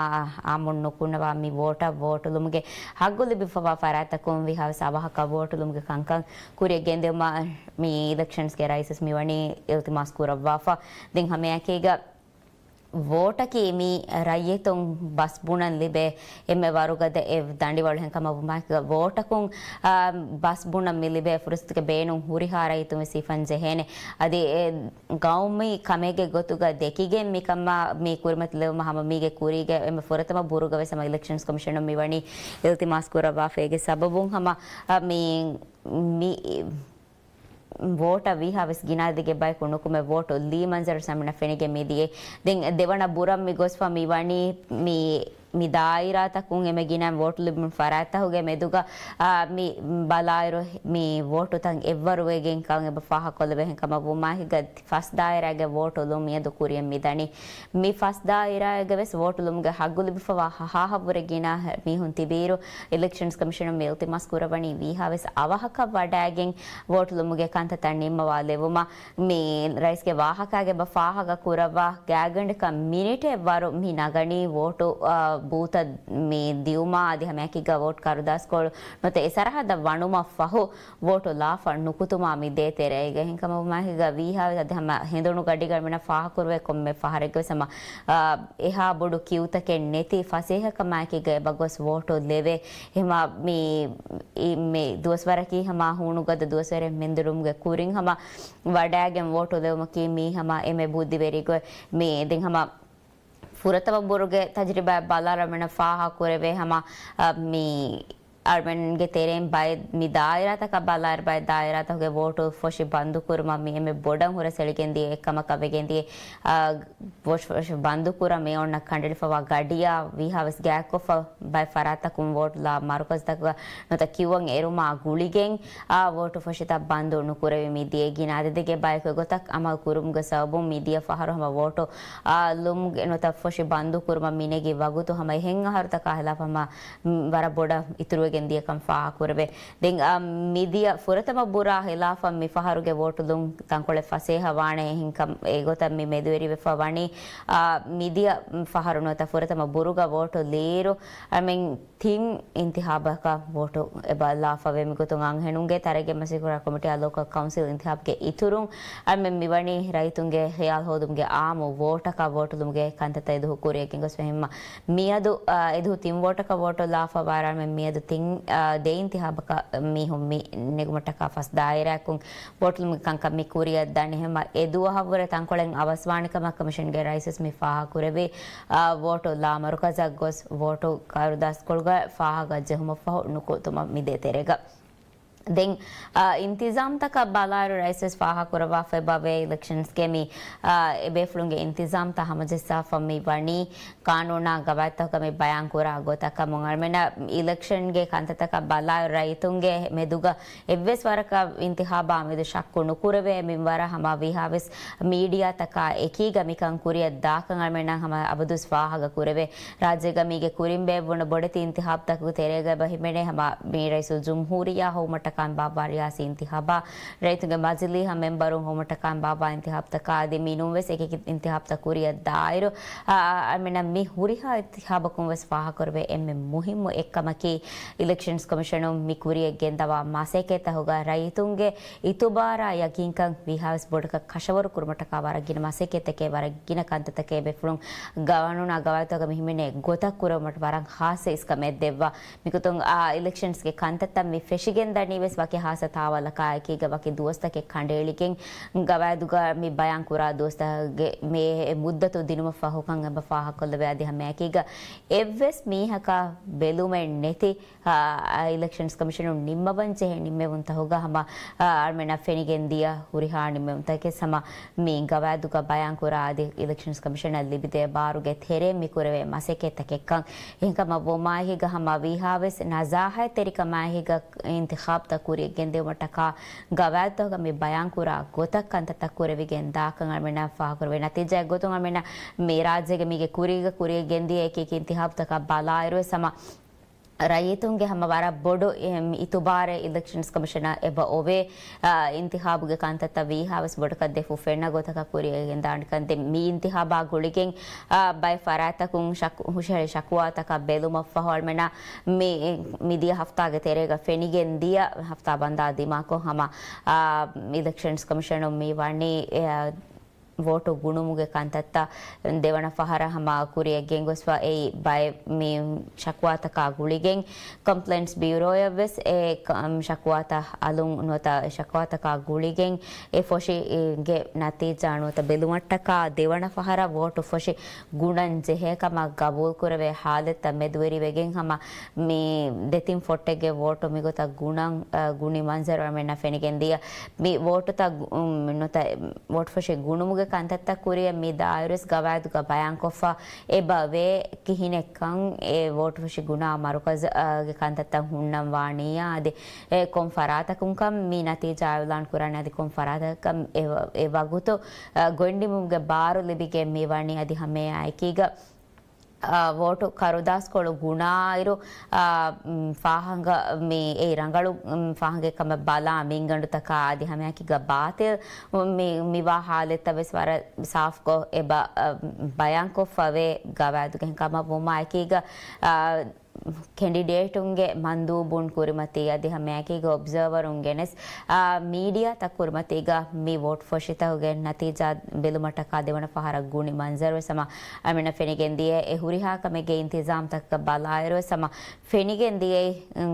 އާއްމުން ނުކުންނަވާ މި ވޯޓަށް ވޯޓުލުމުގެ ހައްގު ލިބިފަވާ ފަރާތްތަކުން ވީހާވެސް އަވަހަކަށް ވޯޓުލުމުގެ ކަންކަން ކުރިއަށް ގެންދިއުމަށް މި އިލެކްޝަންސްގެ ރައީސް ވެސް މިވަނީ އިލްތިމާސް ކުރައްވާފަ. ދެން ހަމައެކީގަ ވޯޓަކީ މި ރައްޔިތުން ބަސް ބުނަން ލިބޭ އެންމެ ވަރުގަދަ އެއް ދަނޑިވަޅު. ހެންކަމަށް ވުމާއެކީގަ ވޯޓަކުން، އާ، ބަސް ބުނަން މި ލިބޭ ފުރުސަތުގެ ބޭނުން ހުރިހާ ރައްޔިތުން ވެސް ހިފަން ޖެހޭނެ. އަދި އެ ގައުމީ ކަމެއްގެ ގޮތުގަ ދެކިގެން މިކަމާ މި ކުރިމަތި ލެވުމަށް ހަމަ މީގެ ކުރީގެ އެންމެ ފުރަތަމަ ބުރުގަ ވެސް ހަމަ އިލެކްޝަންސް ކޮމިޝަނުން މިވަނީ އިލްތިމާސް ކުރައްވާފައިގެ ސަބަބުން ހަމަ، އަ، މި، މި ވޯޓަށް ވީހާވެސް ގިނަ އަދަދެއްގެ ބަޔަކު ނުކުމެ ވޯޓު ލީ މަންޒަރު ސަމިނަ ފެނިގެން މިދިޔައީ. ދެން ދެވަނަ ބުރަށް މި ގޮސްފަ މި ވަނީ މި، މި ދާއިރާތަކުން އެންމެ ގިނަ ވޯޓު ލިބުނު ފަރާތްތަކުގެ މެދުގަ، އާ، މި ބަލާއިރު މި ވޯޓުތައް އެއްވަރުވެގެން ކަން އެބަ ފާހަގަކޮށްލެވޭ. ހެންކަމަށް ވުމާހިގަ ފަސް ދާއިރާގެ ވޯޓުލުން މިއަދު ކުރިއަށް މިދަނީ. މި ފަސް ދާއިރާގަ ވެސް ވޯޓުލުމުގެ ހައްގު ލިބިފަވާ ހަހާހަށްވުރެ ގިނަ މީހުން ތިބިއިރު، އިލެކްޝަންސް ކޮމިޝަނުން މި އިލްތިމާސް ކުރައްވަނީ ވީހާވެސް އަވަހަކަށް ވަޑައިގެން ވޯޓުލުމުގެ ކަންތައްތައް ނިންމަވާ ލެވުމަށް. މި ރައީސްގެ ވާހަކާގެ ބަ ފާހަގަ ކުރައްވާ ގާތްގަނޑަކަށް މިނިޓެއް ވަރު މި ނަގަނީ ވޯޓު، އާ، ބޫތަށް މި ދިއުމާ އަދި ހަމައެކީގަ ވޯޓް ކަރުދާސްކޮޅު ނުވަތަ އެ ސަރަހައްދަށް ވަނުމަށް ފަހު، ވޯޓު ލާފަ ނުކުތުމާ މި ދޭތެރޭގަ. ހެންކަމަށް ވުމާހިގަ ވީހާވެސް އަދި ހަމަ ހެނދުނު ގަޑިގަ މިނަ ފާހަކުރުވޭ ކޮންމެ ފަހަރެއްގެ ވެސް ހަމަ، އާ، އެހާ ބޮޑު ކިއުތަކެއް ނެތި ފަސޭހަކަމާއެކީގަ އެބަ ގޮސް ވޯޓު ލެވޭ. އެހެމަ މި، އި، މި ދުވަސްވަރަކީ ހަމަ ހޫނުގަދަ ދުވަސްވަރެއް މެންދުރުމުގެ ކުރިން ހަމަ ވަޑައިގެން ވޯޓު ލެވުމަކީ މީ ހަމަ އެންމެ ބުއްދިވެރި ގޮތް. މި ދެން ހަމަ ފުރަތަމަ ބުރުގެ ތަޖުރިބާ ބަލާލަމެނަށް ފާހަކުރެވޭ ހަމަ، އަ، މި އަޅަމެންގެ ތެރެއިން ބައެއް މި ދާއިރާތަކަށް ބަލާއިރު، ބައެއް ދާއިރާތަކުގެ ވޯޓު ފޮށި ބަންދުކުރުމަށް މި އެންމެ ބޮޑަށް ހުރަސް އެޅިގެން ދިޔަ އެއްކަމަކަށް ވެގެން ދިޔަ، އަ، ފޮށި، ފޮށި ބަންދުކުރަން މި އޮންނަ ކަނޑައެޅިފަވާ ގަޑިއާ ވީހާވެސް ގާތްކޮށްފަ ބައެއް ފަރާތްތަކުން ވޯޓު ލާ މަރުކަޒުތަކުގަ ނުވަތަ ކިއުއަށް އެރުމާ ގުޅިގެން، އާ، ވޯޓު ފޮށިތައް ބަންދު ނުކުރެވި މި ދިޔަ ގިނަ އަދަދެއްގެ ބަޔަކު އެގޮތަށް އަމަލު ކުރުމުގެ ސަބަބުން މި ދިޔަ ފަހަރު ހަމަ ވޯޓު، އާ، ލުމުގެ ނުވަތަ ފޮށި ބަންދު ކުރުމަށް މި ނެގި ވަގުތު ހަމަ އެހެން އަހަރުތަކާ ހިލާފަށް ހަމަ، މް، ވަރަށް ބޮޑަށް އިތުރުވެގެން ދިޔަކަން ފާހަގަކުރެވޭ. ދެން، އާ، މިދިޔަ ފުރަތަމަ ބުރާ ހިލާފަށް މި ފަހަރުގެ ވޯޓުލުން ތަންކޮޅެއް ފަސޭހަ ވާނެ. އެހެންކަމް އެގޮތަށް މި މެދުވެރިވެފަ ވަނީ، އާ، މިދިޔަ ފަހަރު ނުވަތަ ފުރަތަމަ ބުރުގަ ވޯޓު ލިއިރު، އަމެން ތިން އިންތިހާބަކަށް ވޯޓު އެބަ ލާފަވޭ. މިގޮތުން އަންހެނުންގެ ތަރައްގީ މަސައްކަތް ކުރާ ކޮމިޓީއާ ލޯކަލް ކައުންސިލް އިންތިހާބުގެ އިތުރުން އަޅަމެން މިވަނީ ރައްޔިތުންގެ ހިޔާލު ހޯދުމުގެ އާއްމު ވޯޓަކަށް ވޯޓުލުމުގެ ކަންތައްތައް އެދުހު ކުރިއަށް ގެންގޮސްފަ ހިމަ. މިއަދު، އާ، އެދުހު ތިން ވޯޓަކަށް ވޯޓު ލާފަ ވާއިރު އަޅަމެން މިއަދު ތިން، އާ، ދެ އިންތިހާބަކަށް މީހުން މި ނެގުމަށްޓަކާ ފަސް ދާއިރާއަކުން ވޯޓުލުމުގެ ކަންކަން މި ކުރިއަށް ދަނީ. ހަމަ އެ ދުވަހަށްވުރެ ތަންކޮޅެއް އަވަސްވާނެ ކަމަށް ކޮމިޝަންގެ ރައީސް ވެސް މި ފާހަގަކުރެއްވި، އާ، ވޯޓު ލާ މަރުކަޒަށް ގޮސް ވޯޓު ކަރުދާސްކޮޅުގަ ފާހަގަ ޖެހުމަށްފަހު ނުކުތުމަށް މި ދޭތެރޭގަ. ދެން، އާ، އިންތިޒާމްތަކަށް ބަލާއިރު ރައީސް ވެސް ފާހަގަކުރައްވާފައި ބަވޭ އިލެކްޝަންސްގެ މި، އާ، އެބޭފުޅުންގެ އިންތިޒާމްތައް ހަމަޖައްސާފަ މި ވަނީ ޤާނޫނާ ގަވާއިދުތަކުގަ މި ބަޔާންކުރާ ގޮތަކަށް. އަޅަމެންނަށް އިލެކްޝަންގެ ކަންތައްތަކަށް ބަލާއިރު ރައްޔިތުންގެ މެދުގަ އެއްވެސް ވަރަކަށް އިންތިހާބާ މެދު ޝައްކު ނުކުރެވޭ މިންވަރަށް ހަމަ ވީހާވެސް މީޑިއާތަކާ އެކީގަ މިކަން ކުރިއަށް ދާކަން އަޅަމެންނަށް ހަމަ އަބަދުވެސް ފާހަގަ ކުރެވޭ. ރާއްޖޭގަ މީގެ ކުރިން ބޭއްވުނު ބޮޑެތި އިންތިހާބުތަކުގެ ތެރޭގަ އެބަ ހިމެނޭ ހަމަ މި ރައީސުލްޖުމްހޫރިއްޔާ ހޮވުމަށްޓަކާ ބާއްވާ ރިޔާސީ އިންތިހާބާ، ރައްޔިތުންގެ މަޖިލީހަށް މެންބަރުން ހޮވުމަށްޓަކާ ބާއްވާ އިންތިހާބުތަކާ އަދި މިނޫންވެސް އެކި އިންތިހާބުތައް ކުރިއަށް ދާއިރު، އާ، އަޅަމެންނަށް މި ހުރިހާ އިންތިހާބަކުން ވެސް ފާހަގަކުރެވޭ އެންމެ މުހިއްމު އެއްކަމަކީ، އިލެކްޝަންސް ކޮމިޝަނުން މި ކުރިއަށް ގެންދަވާ މަސައްކަތްތަކުގަ ރައްޔިތުންގެ އިތުބާރާ ޔަގީންކަން ވީހާވެސް ބޮޑަކަށް ކަށަވަރު ކުރުމަށްޓަކާ ވަރަށް ގިނަ މަސައްކަތްތަކެއް، ވަރަށް ގިނަ ކަންތައްތަކެއް ބޭފުޅުން ގަވާނުނާ ގަވާއިދުތަކަށް މި ހިމެނޭ ގޮތަށް ކުރެވުމަށް ވަރަށް ހާއްސަ އިސްކަމެއް ދެއްވާ. މިގޮތުން، އާ، އިލެކްޝަންސްގެ ކަންތައްތައް މި ފެށިގެން ދަނީ ވެސް ވަކި ހާއްސަ ތާވަލަކާއެކީގަ ވަކި ދުވަސްތަކެއް ކަނޑައެޅިގެން ގަވާއިދުގަ މި ބަޔާން ކުރާ ދުވަސްތަކުގެ މޭ އެ މުއްދަތު ދިނުމަށްފަހުކަން އެބަ ފާހަގަކޮށްލެވޭ. އަދި ހަމައެކީގަ އެއްވެސް މީހަކާ ބެލުމެއް ނެތި، އާ، އިލެކްޝަންސް ކޮމިޝަނުން ނިންމަވަން ޖެހޭ ނިންމެވުންތަކުގަ ހަމަ، އާ، އަޅަމެންނަށް ފެނިގެން ދިޔަ ހުރިހާ ނިންމެވުންތަކެއް ހަމަ މި ގަވާއިދުގަ ބަޔާން ކުރާ އަދި އިލެކްޝަންސް ކޮމިޝަނަށް ލިބިދޭ ބާރުގެ ތެރޭ މި ކުރެވޭ މަސައްކަތްތަކެއްކަން. އެހެންކަމަށް ވުމާއެކީގަ ހަމަ ވީހާވެސް ނަޒާހަތްތެރިކަމާއެކީގަ އިންތިޚާބުތައް ކުރިއަށް ގެންދިއުމަށްޓަކާ ގަވާއިދުތަކުގަ މި ބަޔާން ކުރާ ގޮތަށް ކަންތައްތައް ކުރެވިގެން ދާކަން އަޅަމެންނަށް ފާހަގަކުރެވޭ. ނަތީޖާއެއް ގޮތުން އަޅަމެންނަށް މި ރާއްޖޭގަ މީގެ ކުރީގަ ކުރިއަށް ގެންދިޔަ އެކި އެކި އިންތިޚާބުތަކަށް ބަލާއިރުވެސް ހަމަ ރައްޔިތުންގެ ހަމަ ވަރަށް ބޮޑު އިތުބާރެއް އިލެކްޝަންސް ކޮމިޝަނަށް އެބަ އޮވޭ. އިންތިހާބުގެ ކަންތައްތައް ވީހާވެސް ބޮޑަކަށް ދެފުށް ފެންނަ ގޮތަކަށް ކުރިއަށް ގެންދާނެ ކަން. ދެން މި އިންތިހާބާ ގުޅިގެން ބައެއް ފަރާތްތަކުން ޝަކު-، ހުށަހެޅި ޝަކުވާތަކަށް ބެލުމަށްފަހު އަޅުމެންނަށް މި، މިދިޔަ ހަފްތާގެ ތެރޭގަ ފެނިގެން ދިޔަ ހަފްތާ ބަންދާ ދިމާކޮށް ހަމަ އިލެކްޝަންސް ކޮމިޝަނުން މި ވަނީ ވޯޓު ގުނުމުގެ ކަންތައްތައް ދެވަނަ ފަހަރަށް ހަމަ ކުރިއަށް ގެންގޮސްފަ އެއީ ބައެއް މި ޝަކުވާތަކާ ގުޅިގެން ކޮމްޕްލެއިންޓްސް ބިއުރޯއަށްވެސް އެ ކަ-، ޝަކުވާތައް އަލުން ނުވަތަ ޝަކުވާތަކާ ގުޅިގެން އެ ފޮށިގެ ނަތީޖާ ނުވަތަ ބެލުމަށްޓަކާ ދެވަނަ ފަހަރަށް ވޯޓު ފޮށި ގުނަން ޖެހޭ ކަމަށް ގަބޫލުކުރެވޭ ހާލަތްތައް މެދުވެރިވެގެން ހަމަ މި ދެތިން ފޮށްޓެއްގެ ވޯޓު މިގޮތަށް ގުނަން، އަ، ގުނި މަންޒަރު އަޅުމެންނަށް ފެނިގެން ދިޔަ. މި ވޯޓުތައް ގު-، ނުތަ-، ވޯޓު ފޮށި ގުނުމުގެ ކަންތައްތައް ކުރިއަށް މި ދާއިރުވެސް ގަވާއިދުގަ ބަޔާންކޮށްފަ އެބަވޭ ކިހިނެއްކަން. އެ ވޯޓު ފޮށި ގުނާ މަރުކަޒު، އަ، ގެ ކަންތައްތައް ހުންނަން ވާނީޔާ އަދި އެ ކޮން ފަރާތަކުންކަން މި ނަތީޖާ އިއުލާން ކުރާނެ އަދި ކޮން ފަރާތަކަށް އެ ވަ-، އެ ވަގުތު، އަ، ގޮނޑިމުގެ ބާރު ލިބިގެން މި ވަނީ އަދި ހަމައެއާއެކީގަ އާ، ވޯޓު ކަރުދާސްކޮޅު ގުނާއިރު، އާ، މް، ފާހަގަ މި އެ ރަނގަޅު، މް، ފާހަގަ ކަމަށް ބަލާ މިންގަނޑުތަކާ އަދި ހަމައެކީގަ ބާތިލް މި، މިވާ ހާލަތްތައް ވެސް ވަރަށް ސާފްކޮށް އެބަ، އަ، ބަޔާންކޮށްފަވޭ ގަވާއިދުގެ ކަމަށް ވުމާ އެކީގަ، އާ، ކެނޑިޑޭޓުންގެ މަންދޫބުން ކުރިމަތީ އަދި ހަމައެކީގަ އޮބްޒަރވަރުން ގެނެސް، އާ، މީޑިއާތައް ކުރިމަތީގަ މި ވޯޓް ފޮށިތަކުގެ ނަތީޖާ ބެލުމަށްޓަކާ ދެވަނަ ފަހަރަށް ގުނި މަންޒަރުވެސް ހަމަ އަމިނަ ފެނިގެން ދިޔަ. އެ ހުރިހާ ކަމެއްގެ އިންތިޒާމްތަކަށް ބަލާއިރުވެސް ހަމަ ފެނިގެން ދިޔައީ،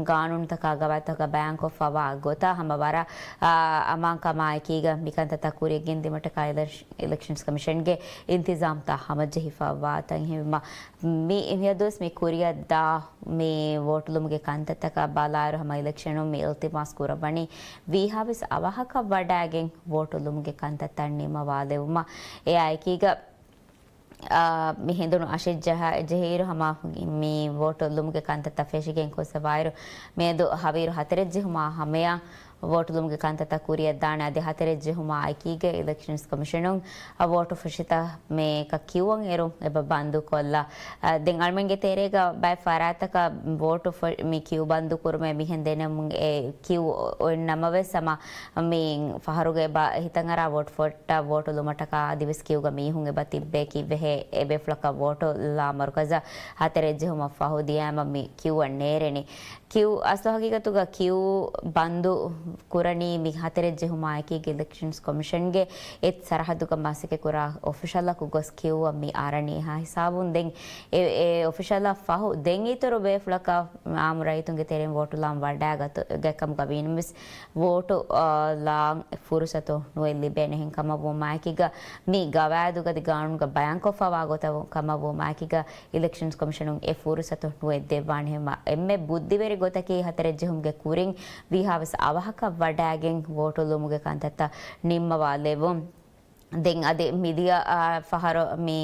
ގާނޫނުތަކާ ގަވާއިދުތަކަށް ބަޔާންކޮށްފަވާ ގޮތަށް ހަމަ ވަރަށް، އާ، އަމާންކަމާއެކީގަ މިކަންތައްތައް ކުރިއަށް ގެންދިމަށްޓަކާ އިލެކްޝަ-، އިލެކްޝަންސް ކޮމިޝަންގެ އިންތިޒާމްތައް ހަމަޖެހިފަވާތަން. އެހެންވީމަ މި މިއަދުވެސް މި ކުރިއަށްދާ މި ވޯޓުލުމުގެ ކަންތައްތަކަށް ބަލާއިރު ހަމަ އިލެކްޝަނުން މި އިލްތިމާސް ކުރައްވަނީ ވީހާވެސް އަވަހަކަށް ވަޑައިގެން ވޯޓުލުމުގެ ކަންތައްތައް ނިންމަވާލެވުމަށް. އެއާއެކީގަ، އާ، މި ހެނދުނު އަށެއް ޖަހަ-، ޖެހިއިރު ހަމަ މި ވޯޓުލުމުގެ ކަންތައްތައް ފެށިގެން ކޮށްފަވާއިރު، މިއަދު ހަވީރު ހަތަރެއް ޖެހުމާ ހަމަޔަށް ވޯޓުލުމުގެ ކަންތައްތައް ކުރިއަށްދާނެ އަދި ހަތަރެއް ޖެހުމާ އެކީގަ އިލެކްޝަންސް ކޮމިޝަނުން އަ، ވޯޓު ފޮށިތައް މޭކަ ކިއުއަށް އެރުން އެބަ ބަންދުކޮށްލާ. އަ، ދެން އަޅުމެންގެ ތެރޭގަ ބައެއް ފަރާތަކަށް ވޯޓު ފޮ-، މި ކިއު ބަންދުކުރުމޭ މިހެން ދެނެމުން އެ ކިއު އޮތް ނަމަވެސް ހަމަ މި ފަހަރުގެ އެބަ ހިތަށްއަރާ ވޯޓު ފޮށިތައް ވޯޓު ލުމަށްޓަކާ އަދިވެސް ކިއުގަ މީހުން އެބަ ތިއްބޭ ކީއްވެހޭ އެބޭފުޅަކަށް ވޯޓު ލާ މަރުކަޒަށް ހަތަރެއް ޖެހުމަށް ފަހު ދިޔައިމަ މި ކިއުއަށް ނޭރެނީ. ކިއު، އަސްލު ހަގީގަތުގަ ކިއު ބަންދު ކުރަނީ މި ހަތަރެއް ޖެހުމާއެކީގަ އިލެކްޝަންސް ކޮމިޝަންގެ އެ ސަރަހައްދުގަ މަސައްކަތްކުރާ އޮފިޝަލަކު ގޮސް ކިއުއަށް މި އަރަނީ. އެހާ ހިސާބުން ދެން އެ، އެ އޮފިޝަލަށް ފަހު ދެން އިތުރު ބޭފުޅަކަށް އާއްމު ރައްޔިތުންގެ ތެރެއިން ވޯޓު ލާން ވަޑައިގަތު ގަތްކަމުގަ ވީނަމަވެސް ވޯޓު، އާ، ލާން ފުރުސަތު ނުވެ ލިބޭނެ. އެހެންކަމަށް ވުމާއެކީގަ މި ގަވާއިދުގަ އަދި ގާނޫނުގަ ބަޔާންކޮށްފަވާ ގޮތަށް ކަމަށް ވުމާއެކީގަ އިލެކްޝަންސް ކޮމިޝަނުން އެ ފުރުސަތު ނުއެއް ދެއްވާނެ. ހަމަ އެންމެ ބުއްދިވެރި ގޮތަކީ ހަތަރެއް ޖެހުމުގެ ކުރިން ވީހާވެސް އަވަހަކަށް ވަޑައިގެން ވޯޓު ލުމުގެ ކަންތައްތައް ނިންމަވާލެވުން. ދެން އަދި މިދިޔަ، އާ، ފަހަރު މި،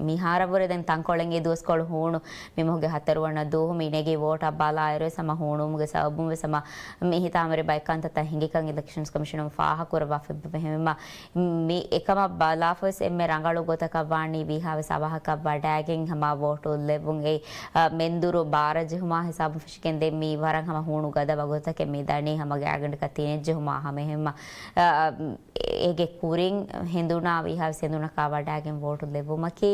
މިހާރަށްވުރެ ދެން ތަންކޮޅެއް އެ ދުވަސްކޮޅު ހޫނު މި މަހުގެ ހަތަރުވަނަ ދުވަހު މި ނެގި ވޯޓަށް ބަލާއިރުވެސް ހަމަ ހޫނުވުމުގެ ސަބަބުންވެސް ހަމަ މި ހިތާމަވެރި ބައެއް ކަންތައްތައް ހިނގިކަން އިލެކްޝަންސް ކޮމިޝަނުން ފާހަގަކުރައްވާފައިވެ. އެހެންވީމަ މި އެކަމަށް ބަލާފަވެސް އެންމެ ރަނގަޅު ގޮތަކަށް ވާނީ ވީހާވެސް އަވަހަކަށް ވަޑައިގެން ހަމަ ވޯޓު ލެއްވުން. އެއް، އަ، މެންދުރު ބާރަ ޖެހުމާ ހިސާބުން ފެށިގެން ދެން މި ވަރަށް ހަމަ ހޫނު ގަދަ ވަގުތުތަކެއް މި ދަނީ ހަމަ ގާތްގަނޑަކަށް ތިނެއް ޖެހުމާ ހަމަ. އެހެންވީމަ، އަ، އޭގެ ކުރިން ހެނދުނާ ވީހާވެސް ހެނދުނަކާ ވަޑައިގެން ވޯޓު ލެއްވުމަކީ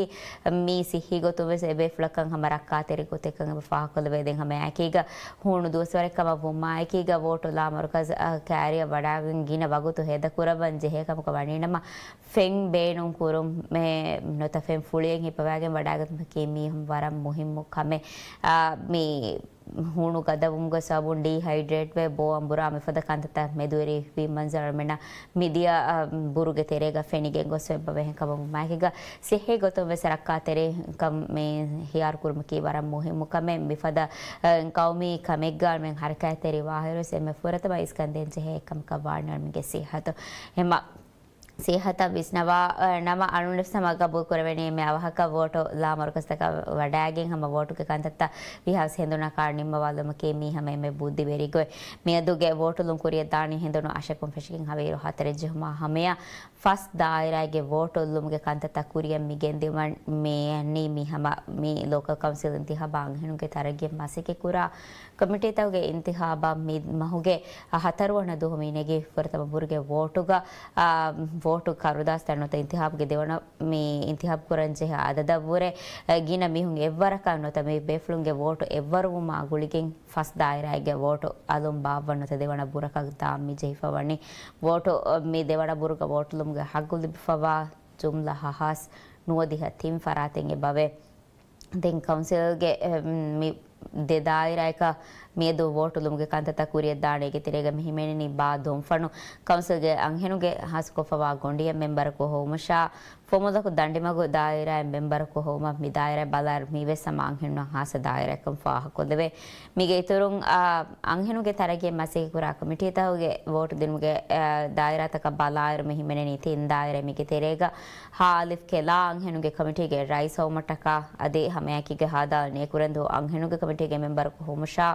މީ ސިއްހީ ގޮތުންވެސް އެބޭފުޅަކަށް ހަމަ ރައްކާތެރި ގޮތެއްކަން އެބަ ފާހަގަކޮށްލެވޭ. ދެން ހަމައެކީގަ ހޫނު ދުވަސްވަރެއް ކަމަށް ވުމާއެކީގަ ވޯޓު ލާ މަރުކަޒަށް ކައިރިއަށް ވަޑައިގެން ގިނަ ވަގުތު ހޭދަކުރައްވަން ޖެހޭ ކަމަކަށް ވަނީނަމަ ފެން ބޭނުން ކުރުމޭ ނުވަތަ ފެން ފުޅިއެއް ހިއްޕަވައިގެން ވަޑައިގަތުމަކީ މީ ވަރަށް މުހިއްމު ކަމެއް. އާ، މި ހޫނު ގަދަވުމުގެ ސަބަބުން ޑީހައިޑްރޭޓްވެ ބޯ އަނބުރާ މިފަދަ ކަންތައްތައް މެދުވެރިވި މަންޒަރު އަޅުމެންނަށް މިދިޔަ، އަ، ބުރުގެ ތެރޭގަ ފެނިގެން ގޮސް އެބަ ވެހެން ކަމަށް ވުމާއެކީގަ ސިއްހީ ގޮތުން ވެސް ރައްކާތެރިކަން މި ހިޔާރު ކުރުމަކީ ވަރަށް މުހިއްމު ކަމެއް. މިފަދަ، އަ، ގައުމީ ކަމެއްގަ އަޅުމެން ހަރަކާތްތެރި ވާހިރުވެސް އެންމެ ފުރަތަމަ އިސްކަންދޭން ޖެހޭ އެއްކަމަކަށް ވާނެ އަޅުމެންގެ ސިއްހަތު. އެމަ ސިއްހަތަށް ވިސްނަވާ، އަ، ނަމަ އަޅުގަނޑު ހަމަ ގަބޫލު ކުރެވެނީ އެންމެ އަވަހަކަށް ވޯޓު ލާ މަރުކަޒުތަކަށް ވަޑައިގެން ހަމަ ވޯޓުގެ ކަންތައްތައް ވީހާވެސް ހެނދުނަކާ ނިންމަވާލުމަކީ މީ ހަމަ އެންމެ ބުއްދިވެރި ގޮތް. މިއަދުގެ ވޯޓުލުން ކުރިއަށް ދާނީ ހެނދުނު އަށެއްކުން ފެށިގެން ހަވީރު ހަތަރެއް ޖެހުމާ ހަމަޔަށް ފަސް ދާއިރާއެއްގެ ވޯޓު ލުމުގެ ކަންތައްތައް ކުރިއަށް މި ގެންދިއުމަށް މި އަންނީ މި ހަމަ މި ލޯކަލް ކައުންސިލް އިންތިހާބާ އަންހެނުންގެ ތަރައްގީ މަސައްކަތް ކުރާ ކޮމިޓީތަކުގެ އިންތިހާބަށް މި މަހުގެ ހަތަރުވަނަ ދުވަހު މީނަގީ ފުރަތަމަ ބުރުގެ ވޯޓުގަ، އާ، ވޯޓު ކަރުދާސްތައް ނުވަތަ އިންތިހާބުގެ ދެވަނަ މި އިންތިހާބު ކުރަން ޖެހޭ އަދަދަށްވުރެ، އަ، ގިނަ މީހުން އެއްވަރަކަށް ނުވަތަ މި ބޭފުޅުންގެ ވޯޓު އެއްވަރުވުމާ ގުޅިގެން ފަސް ދާއިރާއެއްގެ ވޯޓު އަލުން ބާއްވަން ނުވަތަ ދެވަނަ ބުރަކަށް ދާން މި ޖެހިފަ ވަނީ. ވޯޓު، އަ، މި ދެވަނަ ބުރުގަ ވޯޓުލުމުގެ ހައްގު ލިބިފަވާ ޖުމްލަ ހަހާސް ނުވަދިހަ ތިން ފަރާތެއް އެބަވޭ. ދެން ކައުންސިލްގެ، އެ، މި ދެ ދާއިރާއަކަށް މިއަދު ވޯޓުލުމުގެ ކަންތައްތައް ކުރިއަށްދާނެ އޭގެ ތެރޭގަ މި ހިމެނެނީ ބާ ދޮންފަނު ކައުންސިލްގެ އަންހެނުންގެ ހާއްސަކޮށްފަވާ ގޮނޑިއެއް މެންބަރަކު ހޮވުމަށާ، ފޮމުލަކު ދަނޑިމަގު ދާއިރާއެއް މެންބަރަކު ހޮވުމަށް މި ދާއިރާ ބަލާއިރު މީވެސް ހަމަ އަންހެނުންނަށް ހާއްސަ ދާއިރާއެއްކަން ފާހަގަކޮށްލެވޭ. މީގެ އިތުރުން، އާ، އަންހެނުންގެ ތަރައްގީ މަސައްކަތްކުރާ ކޮމިޓީތަކުގެ ވޯޓު ދިނުމުގެ، އާ، ދާއިރާތަކަށް ބަލާއިރު މި ހިމެނެނީ ތިން ދާއިރާ. މީގެ ތެރޭގަ ހއ. ކެލާ އަންހެނުންގެ ކޮމިޓީގެ ރައީސް ހޮވުމަށްޓަކާ އަދި ހަމައެކީގަ ހދ. ނޭކުރެންދޫ އަންހެނުންގެ ކޮމިޓީގެ މެންބަރަކު ހޮވުމަށާ،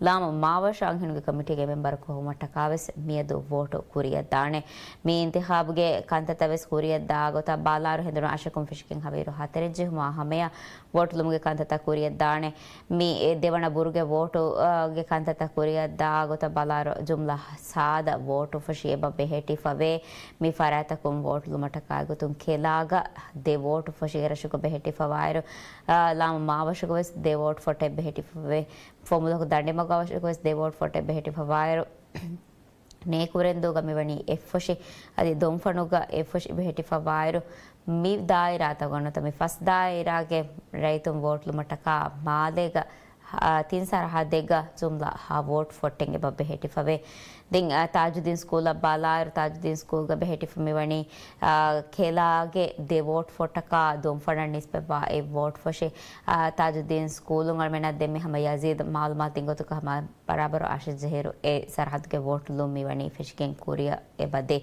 ލާމު މާވަށު އަންހެނުންގެ ކޮމިޓީގެ މެންބަރަކު ހޮވުމަށްޓަކާވެސް މިއަދު ވޯޓު ކުރިއަށްދާނެ. މި އިންތިޚާބުގެ ކަންތައްތައް ވެސް ކުރިއަށްދާ ގޮތަށް ބާލާއިރު ހެނދުނު އަށެއްކުން ފެށިގެން ހަވީރު ހަތަރެއް ޖެހުމާ ހަމަޔަށް ވޯޓުލުމުގެ ކަންތައްތައް ކުރިއަށްދާނެ. މި އެ ދެވަނަ ބުރުގެ ވޯޓު، އާ، ގެ ކަންތައްތައް ކުރިއަށްދާ ގޮތަށް ބަލާއިރު ޖުމްލަ ސާދަ ވޯޓު ފޮށި އެބަ ބެހެޓިފަވޭ. މި ފަރާތަކުން ވޯޓުލުމަށްޓަކާ ގޮތުން ކެލާގަ ދެ ވޯޓު ފޮށިގެ ރަށުގަ ބެހެޓިފަވާއިރު، އާ، ލާމު މާވަށުގަވެސް ދެ ވޯޓު ފޮށެއް ބެހެޓިފަވޭ. ފޮމުލަކު ދަނޑިމަގު ވަށުގަވެސް ދެ ވޯޓު ފޮށެއް ބެހެޓިފަވާއިރު، ނޭކުރެންދޫގަ މިވަނީ އެއްފޮށި، އަދި ދޮންފަނުގަ އެއްފޮށި ބެހެޓިފަވާއިރު، މި ދާއިރާތަކުގަ ނުވަތަ މި ފަސް ދާއިރާގެ ރައްޔިތުން ވޯޓުލުމަށްޓަކާ މާލޭގަ، އާ، ތިން ސަރަހައްދެއްގަ ޖުމްލަ ހަ ވޯޓު ފޮށެއް އެބަ ބެހެޓިފަވޭ. ދެން، އާ، ތާޖުއްދީން ސްކޫލަށް ބަލާއިރު، ތާޖުއްދީން ސްކޫލްގަ ބެހެޓިފަ މިވަނީ، އާ، ކެލާގެ ދެ ވޯޓު ފޮށަކާ ދޮންފަނަށް ނިސްބަތްވާ އެއް ވޯޓު ފޮށި. އާ، ތާޖުއްދީން ސްކޫލުން އަޅުމެންނަށް ދެންމެ ހަމަ ޔަޒީދު މައުލޫމާތު ދިން ގޮތުގަ ހަމަ ބަރާބަރު އަށެއް ޖެހިއިރު އެ ސަރަހައްދުގެ ވޯޓުލުން މިވަނީ ފެށިގެން ކުރިއަށް އެބަދޭ.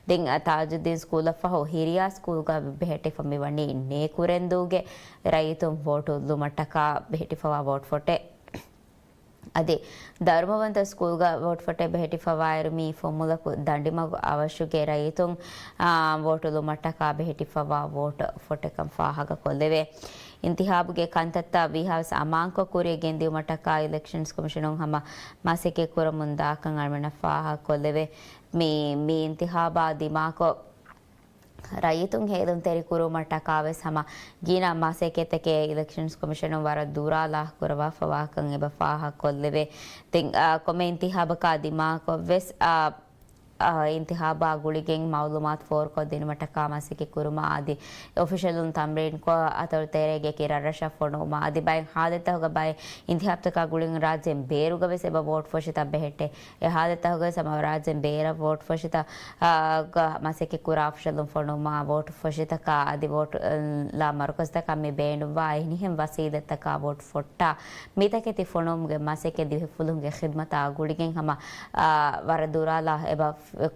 ދެން، އަ، ތާޖުއްދީން ސްކޫލަށްފަހު ހިރިޔާ ސްކޫލްގަ ބެހެޓިފަ މިވަނީ ނޭކުރެންދޫގެ ރައްޔިތުން ވޯޓުލުމަށްޓަކާ ބެހެޓިފަވާ ވޯޓު ފޮށެއް. އަދި ދަރުމަވަންތަ ސްކޫލްގަ ވޯޓު ފޮށެއް ބެހެޓިފަވާއިރު މީ ފޮމުލަކު ދަނޑިމަގު އަވަށުގެ ރައްޔިތުން، އާ، ވޯޓުލުމަށްޓަކާ ބެހެޓިފަވާ ވޯޓު ފޮށެއްކަން ފާހަގަކޮށްލެވޭ. އިންތިޚާބުގެ ކަންތައްތައް ވީހާވެސް އަމާންކޮށް ކުރިއަށް ގެންދިއުމަށްޓަކާ އިލެކްޝަންސް ކޮމިޝަނުން ހަމަ މަސައްކަތް ކުރަމުން ދާކަން އަޅުމެންނަށް ފާހަގަކޮށްލެވޭ. މި، މި އިންތިޚާބާ ދިމާކޮށް، ރައްޔިތުން ހޭލުންތެރިކުރުމަށްޓަކާވެސް ހަމަ ގިނަ މަސައްކަތްތަކެއް އިލެކްޝަންސް ކޮމިޝަނުން ވަރަށް ދުރާލާ ކުރަވާފަވާކަން އެބަ ފާހަގަކޮށްލެވޭ. ދެން، އާ، ކޮންމެ އިންތިޚާބަކާ ދިމާކޮށްވެސް، އާ، އާ، އިންތިޚާބާ ގުޅިގެން މައުލޫމާތު ފޯރުކޮށްދިނުމަށްޓަކާ މަސައްކަތް ކުރުމަށް އަދި އޮފިޝަލުން ތަމްރީންކޮށް އަތޮޅު ތެރޭގެ އެކި ރަށްރަށަށް ފޮނުވުމަށް އަދި ބައެއް ހާލަތްތަކުގަ ބައެއް އިންތިޚާބުތަކާ ގުޅިގެން ރާއްޖޭން ބޭރުގަވެސް އެބަ ވޯޓު ފޮށިތައް ބެހެއްޓޭ. އެ ހާލަތްތަކުގަވެސް ހަމަ ރާއްޖޭން ބޭރަށް ވޯޓު ފޮށިތައް، އާ، ގަ މަސައްކަތް ކުރާ އޮފިޝަލުން ފޮނުވުމަށް ވޯޓު ފޮށިތަކާ އަދި ވޯޓު، އަ، ލާ މަރުކަޒުތަކަށް މި ބޭނުންވާ އެހެނިހެން ވަސީލަތްތަކާ ވޯޓު ފޮށްޓާ މިތަކެތި ފޮނުވުމުގެ މަސައްކަތް ދިވެހި ފުލުހުންގެ ޚިދްމަތާ ގުޅިގެން ހަމަ، އާ، ވަރަށް ދުރާލާ އެބަ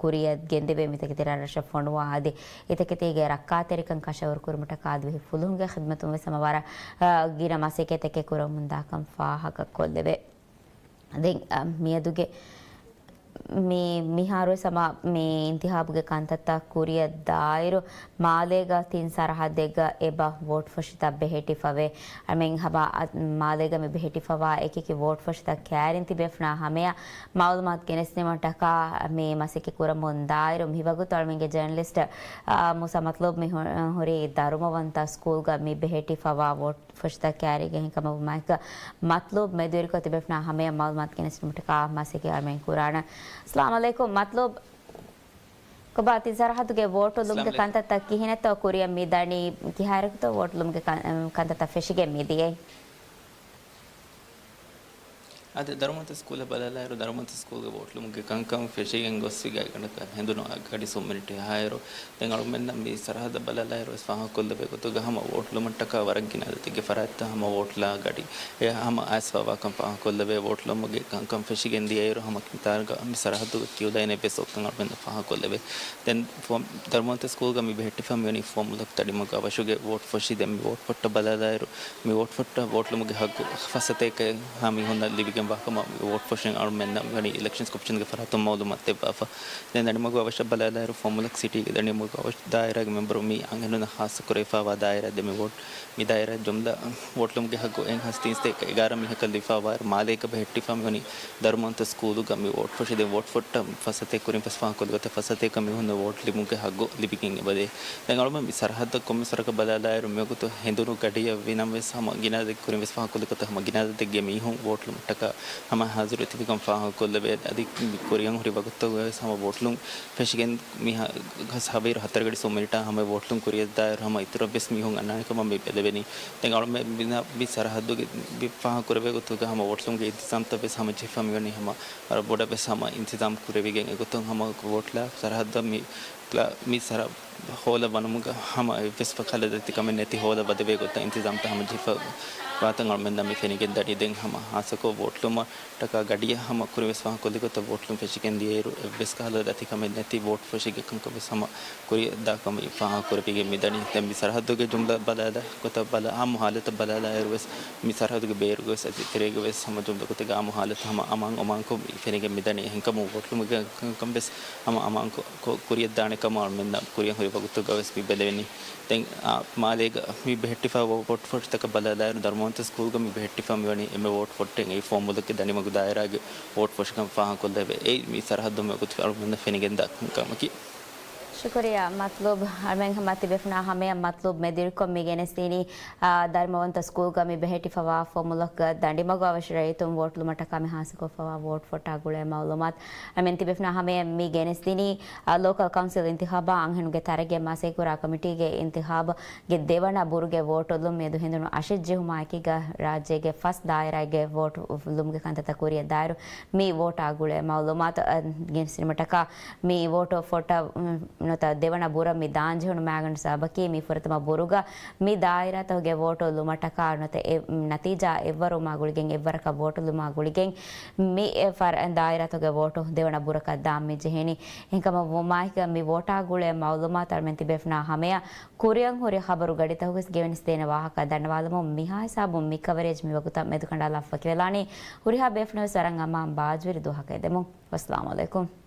ކުރިއަށް ގެންދެވޭ. މިތަކެތި ރަށްރަށަށް ފޮނުވާ އަދި އެތަކެތީގެ ރައްކާތެރިކަން ކަށަވަރު ކުރުމަށްޓަކާ ދިވެހި ފުލުހުންގެ ޚިދްމަތުން ވެސް ހަމަ ވަރަށް، އާ، ގިނަ މަސައްކަތްތަކެއް ކުރަމުންދާކަން ފާހަގަކޮށްލެވޭ. ދެން، އަ، މިއަދުގެ މި، މިހާރުވެސް ހަމަ މި އިންތިޚާބުގެ ކަންތައްތައް ކުރިއަށް ދާއިރު މާލޭގަ ތިން ސަރަހައްދެއްގަ އެބަ ވޯޓު ފޮށިތައް ބެހެޓިފަވޭ. އަމެން ހަމަ އަ، މާލޭގަ މި ބެހެޓިފަވާ އެކިއެކި ވޯޓު ފޮށިތައް ކައިރިން ތިބޭފުޅުންނާ ހަމަޔަށް މައުލޫމާތު ގެނެސްދިނުމަށްޓަކާ މި މަސައްކަތް ކުރަމުން ދާއިރު މިވަގުތު އަޅުމެންގެ ޖަރނަލިސްޓް، އާ، މޫސާ މަތްލޫބް މި ހު، ހުރީ ދަރުމަވަންތަ ސްކޫލްގަ މި ބެހެޓިފަވާ ވޯޓު ފޮށިތައް ކައިރީގެ ހިނގަމަވުމާއެކު، މަތްލޫބް މެދުވެރިކޮށް ތިބޭފުޅުންނާ ހަމަޔަށް މައުލޫމާތު ގެނެސްދިނުމަށްޓަކާ މަސައްކަތް އަޅުމެން ކުރާނަން. އައްސަލާމު ޢަލައިކުމް މަތްލޫބް. ކޮބާ ތިން ސަރަހައްދުގެ ވޯޓުލުމުގެ ކަންތައްތައް ކިހިނެއްތޯ ކުރިއަށް މި ދަނީ؟ ކިހާއިރަކުތޯ ވޯޓުލުމުގެ ކަން، ކަންތައްތައް ފެށިގެން މި ދިޔައީ؟ އަދި ދަރުމަންތަ ސްކޫލަށް ބަލާލާއިރު، ދަރުމަންތަ ސްކޫލްގެ ވޯޓް ލުމުގެ ކަންކަން ފެށިގެން ގޮސްފި ގާތްގަނޑަކަށް ހެނދުނު ގަޑި ސުން މިނިޓެއް އަހާއިރު، ދެން އަޅުމެންނަށް މި ސަރަހައްދަށް ބަލާލާއިރު ވެސް ފާހަގަކޮށްލެވޭ ގޮތުގަ ހަމަ ވޯޓް ލުމަށްޓަކާ ވަރަށް ގިނަ އަދަދެއްގެ ފަރާތްތައް ހަމަ ވޯޓް ލާ ގަޑި އެ ހަމަ އައިސްފަވާކަން ފާހަގަކޮށްލެވޭ. ވޯޓް ލުމުގެ ކަންކަން ފެށިގެން ދިޔައިރު ހަމަ މިތާރުގަ މި ސަރަހައްދުގެ ކިއުލައިނެއް ވެސް އޮތްކަން އަޅުމެންނަށް ފާހަގަކޮށްލެވޭ. ދެން ފޯމް، ދަރުމަންތަ ސްކޫލްގަ މި ބެހެއްޓިފަ މިވަނީ ފޯމުލަކު ދަނޑިމަގު އަވަށުގެ ވޯޓް ފޮށި. ދެން މި ވޯޓް ފޮށްޓަށް ބަލާލާއިރު، މި ވޯޓް ފޮށްޓަށް ވޯޓް ލުމުގެ ހައްގު ފައްސަތޭކައެއް ހަމަ މީހުންނަށް ލިބިގެންވާ ކަމަށް ވޯޓް ފޮށިން އަޅުމެންނަށް މިވަނީ އިލެކްޝަން ކޮމިޝަންގެ ފަރާތުން މައުލޫމާތު ދެއްވާފަ. ދެން ދަނޑިމަގު އަވަށަށް ބަލާލާއިރު، ފޯމުލަކު ސިޓީގެ ދަނޑިމަގު އަވަށް ދާއިރާގެ މެމްބަރު މި އަންހެނުންނަށް ހާއްސަ ކުރެވިފައިވާ ދާއިރާ ދެ މި ވޯޓް މި ދާއިރާ ޖުމްލަ ވޯޓް ލުމުގެ ހައްގު އެއް ހާސް ތިންސަތޭކަ އެގާރަ މީހަކަށް ލިބިފައިވާއިރު، މާލޭގަ ބެހެއްޓިފަ މިވަނީ ދަރުމަންތަ ސްކޫލުގަ މި ވޯޓް ފޮށި. ދެން ވޯޓް ފޮށްޓަށް ފައްސަތޭކަ ކުރިން ފަސް ފާހަގަކޮށްލި ގޮތަށް ފައްސަތޭކަ މީހުންނަށް ވޯޓް ލިބުމުގެ ހައްގު ލިބިގެން އެބަދޭ. ދެން އަޅުމެން މި ސަރަހައްދަށް ކޮންމެސް ވަރަކަށް ބަލާލާއިރު، މިވަގުތު ހެނދުނު ގަޑިއަށް ވިނަން ވެސް ހަމަ ގިނަ އަދަދެއް ކުރިން ވެސް ފާހަގަކޮށްލި ގޮތަށް ހަމަ ގިނަ އަދަދެއްގެ މީހުން ވޯޓް ލުމަށްޓަކާ ހަމަ ހާޒިރު ތިބިކަން ފާހަގަކޮށްލެވޭ. އަދި ކުރިއަށް ހުރި ވަގުތުގަ ވެސް ހަމަ ވޯޓް ލުން ފެށިގެން މި ހަ-، ހަވީރު ހަތަރު ގަޑި ސުން މިނިޓާ ހަމަ ވޯޓް ލުން ކުރިއަށްދާއިރު ހަމަ އިތުރަށް ވެސް މީހުން އަންނާނެ ކަމަށް މި ބެލެވެނީ. ދެން އަޅުމެން މި ސަރަހައްދުގެ މި ފާހަގަކުރެވޭ ގޮތުގަ ހަމަ ވޯޓް ލުމުގެ އިންތިޒާމްތައް ވެސް ހަމަ ޖެހިފަ މިވަނީ ހަމަ ވަރަށް ބޮޑަށް ވެސް ހަމަ އިންތިޒާމް ކުރެވިގެން އެގޮތުން ހަމަ ވޯޓްލާ ސަރަހައްދަށް މި ކްލާ-، މި ސަރަ ހޯލަށް ވަނުމުގަ ހަމަ އެއްވެސް ކަހަލަ ދަތިކަމެއް ނެތި ހޯލަށް ވަދެވޭ ގޮތަށް އިންތިޒާމްތައް ހަމަ ޖެހިފަ ވާތަން އަޅުމެންނަށް މި ފެނިގެން ދަނީ. ދެން ހަމަ ހާއްސަކޮށް ވޯޓް ލުމަށްޓަކާ ގަޑިއަށް ހަމަ ކުރިން ވެސް ފާހަގަކޮށްލި ގޮތަށް ވޯޓް ލުން ފެށިގެން ދިޔައިރު އެއްވެސް ކަހަލަ ދަތިކަމެއް ނެތި ވޯޓް ފޮށިގެ ކަންކަން ވެސް ހަމަ ކުރިއަށްދާ ކަމަށް ފާހަގަކުރެވިގެން މިދަނީ. ދެން މި ސަރަހައްދުގެ ޖުމްލަ ބަލާލާ ގޮތަށް ބަލާ، އާއްމު ހާލަތަށް ބަލާލާއިރު ވެސް މި ސަރަހައްދުގެ ބޭރުގަ ވެސް އަދި ތެރޭގަ ވެސް ހަމަ ޖުމްލަ ގޮތެއްގަ އާއްމު ހާލަތު ހަމަ އަމާން އޮމާންކޮށް މި ފެނިގެން މިދަނީ. އެހެންކަމުން ވޯޓް ލުމުގެ ކަންކަން ވެސް ހަމަ އަމާން ކޮ-، ކޮ-، ކުރިއަށްދާނެ ކަމަށް އަޅުމެންނަށް ކުރިއަށް ހުރި ވަގުތުގަ ވެސް މި ބެލެވެނީ. ދެން، އާ، މާލޭގަ މި ބެހެއްޓިފަ ވޯޓް ފޮށިތަކަށް ބަލާލާއިރު، ދަރުމަންތަ ސްކޫލްގަ މި ބެހެއްޓިފަ މިވަނީ އެންމެ ވޯޓް ފޮށި އެއީ ފޯމުލަކު ދަނޑިމަގު ދާއިރާގެ ވޯޓް ފޮށިކަން ފާހަގަކޮށްލެވޭ. އެއީ މި ސަރަހައްދު މިވަގުތު އަޅުމެންނަށް ފެނިގެންދާ ކަންކަމަކީ. ޝުކުރިއްޔާ މަތްލޫބް. އަޅުމެން ހަމަ ތިބޭފުޅުންނާ ހަމަޔަށް މަތްލޫބް މެދުވެރިކޮށް މި ގެނެސްދިނީ، އާ، ދަރުމަވަންތަ ސްކޫލްގަ މި ބެހެއްޓިފަވާ ފޯމުލަކުގަ ދަނޑިމަގު އަވަށު ރައްޔިތުން ވޯޓް ލުމަށްޓަކާ މި ހާއްސަކޮށްފަވާ ވޯޓް ފޮށްޓާ ގުޅޭ މައުލޫމާތު. އަޅުމެން ތިބޭފުޅުންނާ ހަމަޔަށް މި ގެނެސްދިނީ، އާ، ލޯކަލް ކައުންސިލް އިންތިޚާބާ އަންހެނުންގެ ތަރައްގީ މަސައްކަތްކުރާ ކޮމިޓީގެ އިންތިޚާބުގެ ދެވަނަ ބުރުގެ ވޯޓު ލުމުން މިއަދު ހެނދުނު އަށެއް ޖެހުމާއެކީގަ ރާއްޖޭގެ ފަސް ދާއިރާގެ ވޯޓު ލުމުގެ ކަންތައްތައް ކުރިއަށްދާއިރު މި ވޯޓާ ގުޅޭ މައުލޫމާތު، އަ، ގެނެސްދިނުމަށްޓަކާ މި ވޯޓު ފޮށްޓަށް، ނުވަތަ ދެވަނަ ބުރަށް މި ދާންޖެހުނު މައިގަނޑު ސަބަބަކީ މި ފުރަތަމަ ބުރުގަ މި ދާއިރާތަކުގެ ވޯޓު ލުމަށްޓަކާ ނުވަތަ އެ ނަތީޖާ އެއްވަރުވުމާ ގުޅިގެން އެއްވަރަކަށް ވޯޓު ލުމާ ގުޅިގެން މި އެ ފަރ-، ދާއިރާތަކުގެ ވޯޓު ދެވަނަ ބުރަކަށް ދާން މި ޖެހެނީ. އެހެންކަމަށް ވުމާއެކީގަ މި ވޯޓާ ގުޅޭ މައުލޫމާތު އަޅުމެން ތިބޭފުޅުންނާ ހަމަޔަށް ކުރިއަށް ހުރި ޚަބަރު ގަޑިތަކުގައި ވެސް ގެނެސްދޭނެ ވާހަކަ ދަންނަވާލަމުން މިހާ ހިސާބުން މި ކަވަރޭޖް މިވަގުތަށް މެދުކަނޑާލާފަ ވަކިވެލާނީ. ހުރިހާ ބޭފުޅުން ވެސް ވަރަށް އަމާން ބާއްޖަވެރި ދުވަހަކަށް އެދެމުން. ވައްސަލާމު ޢަލައިކުމް.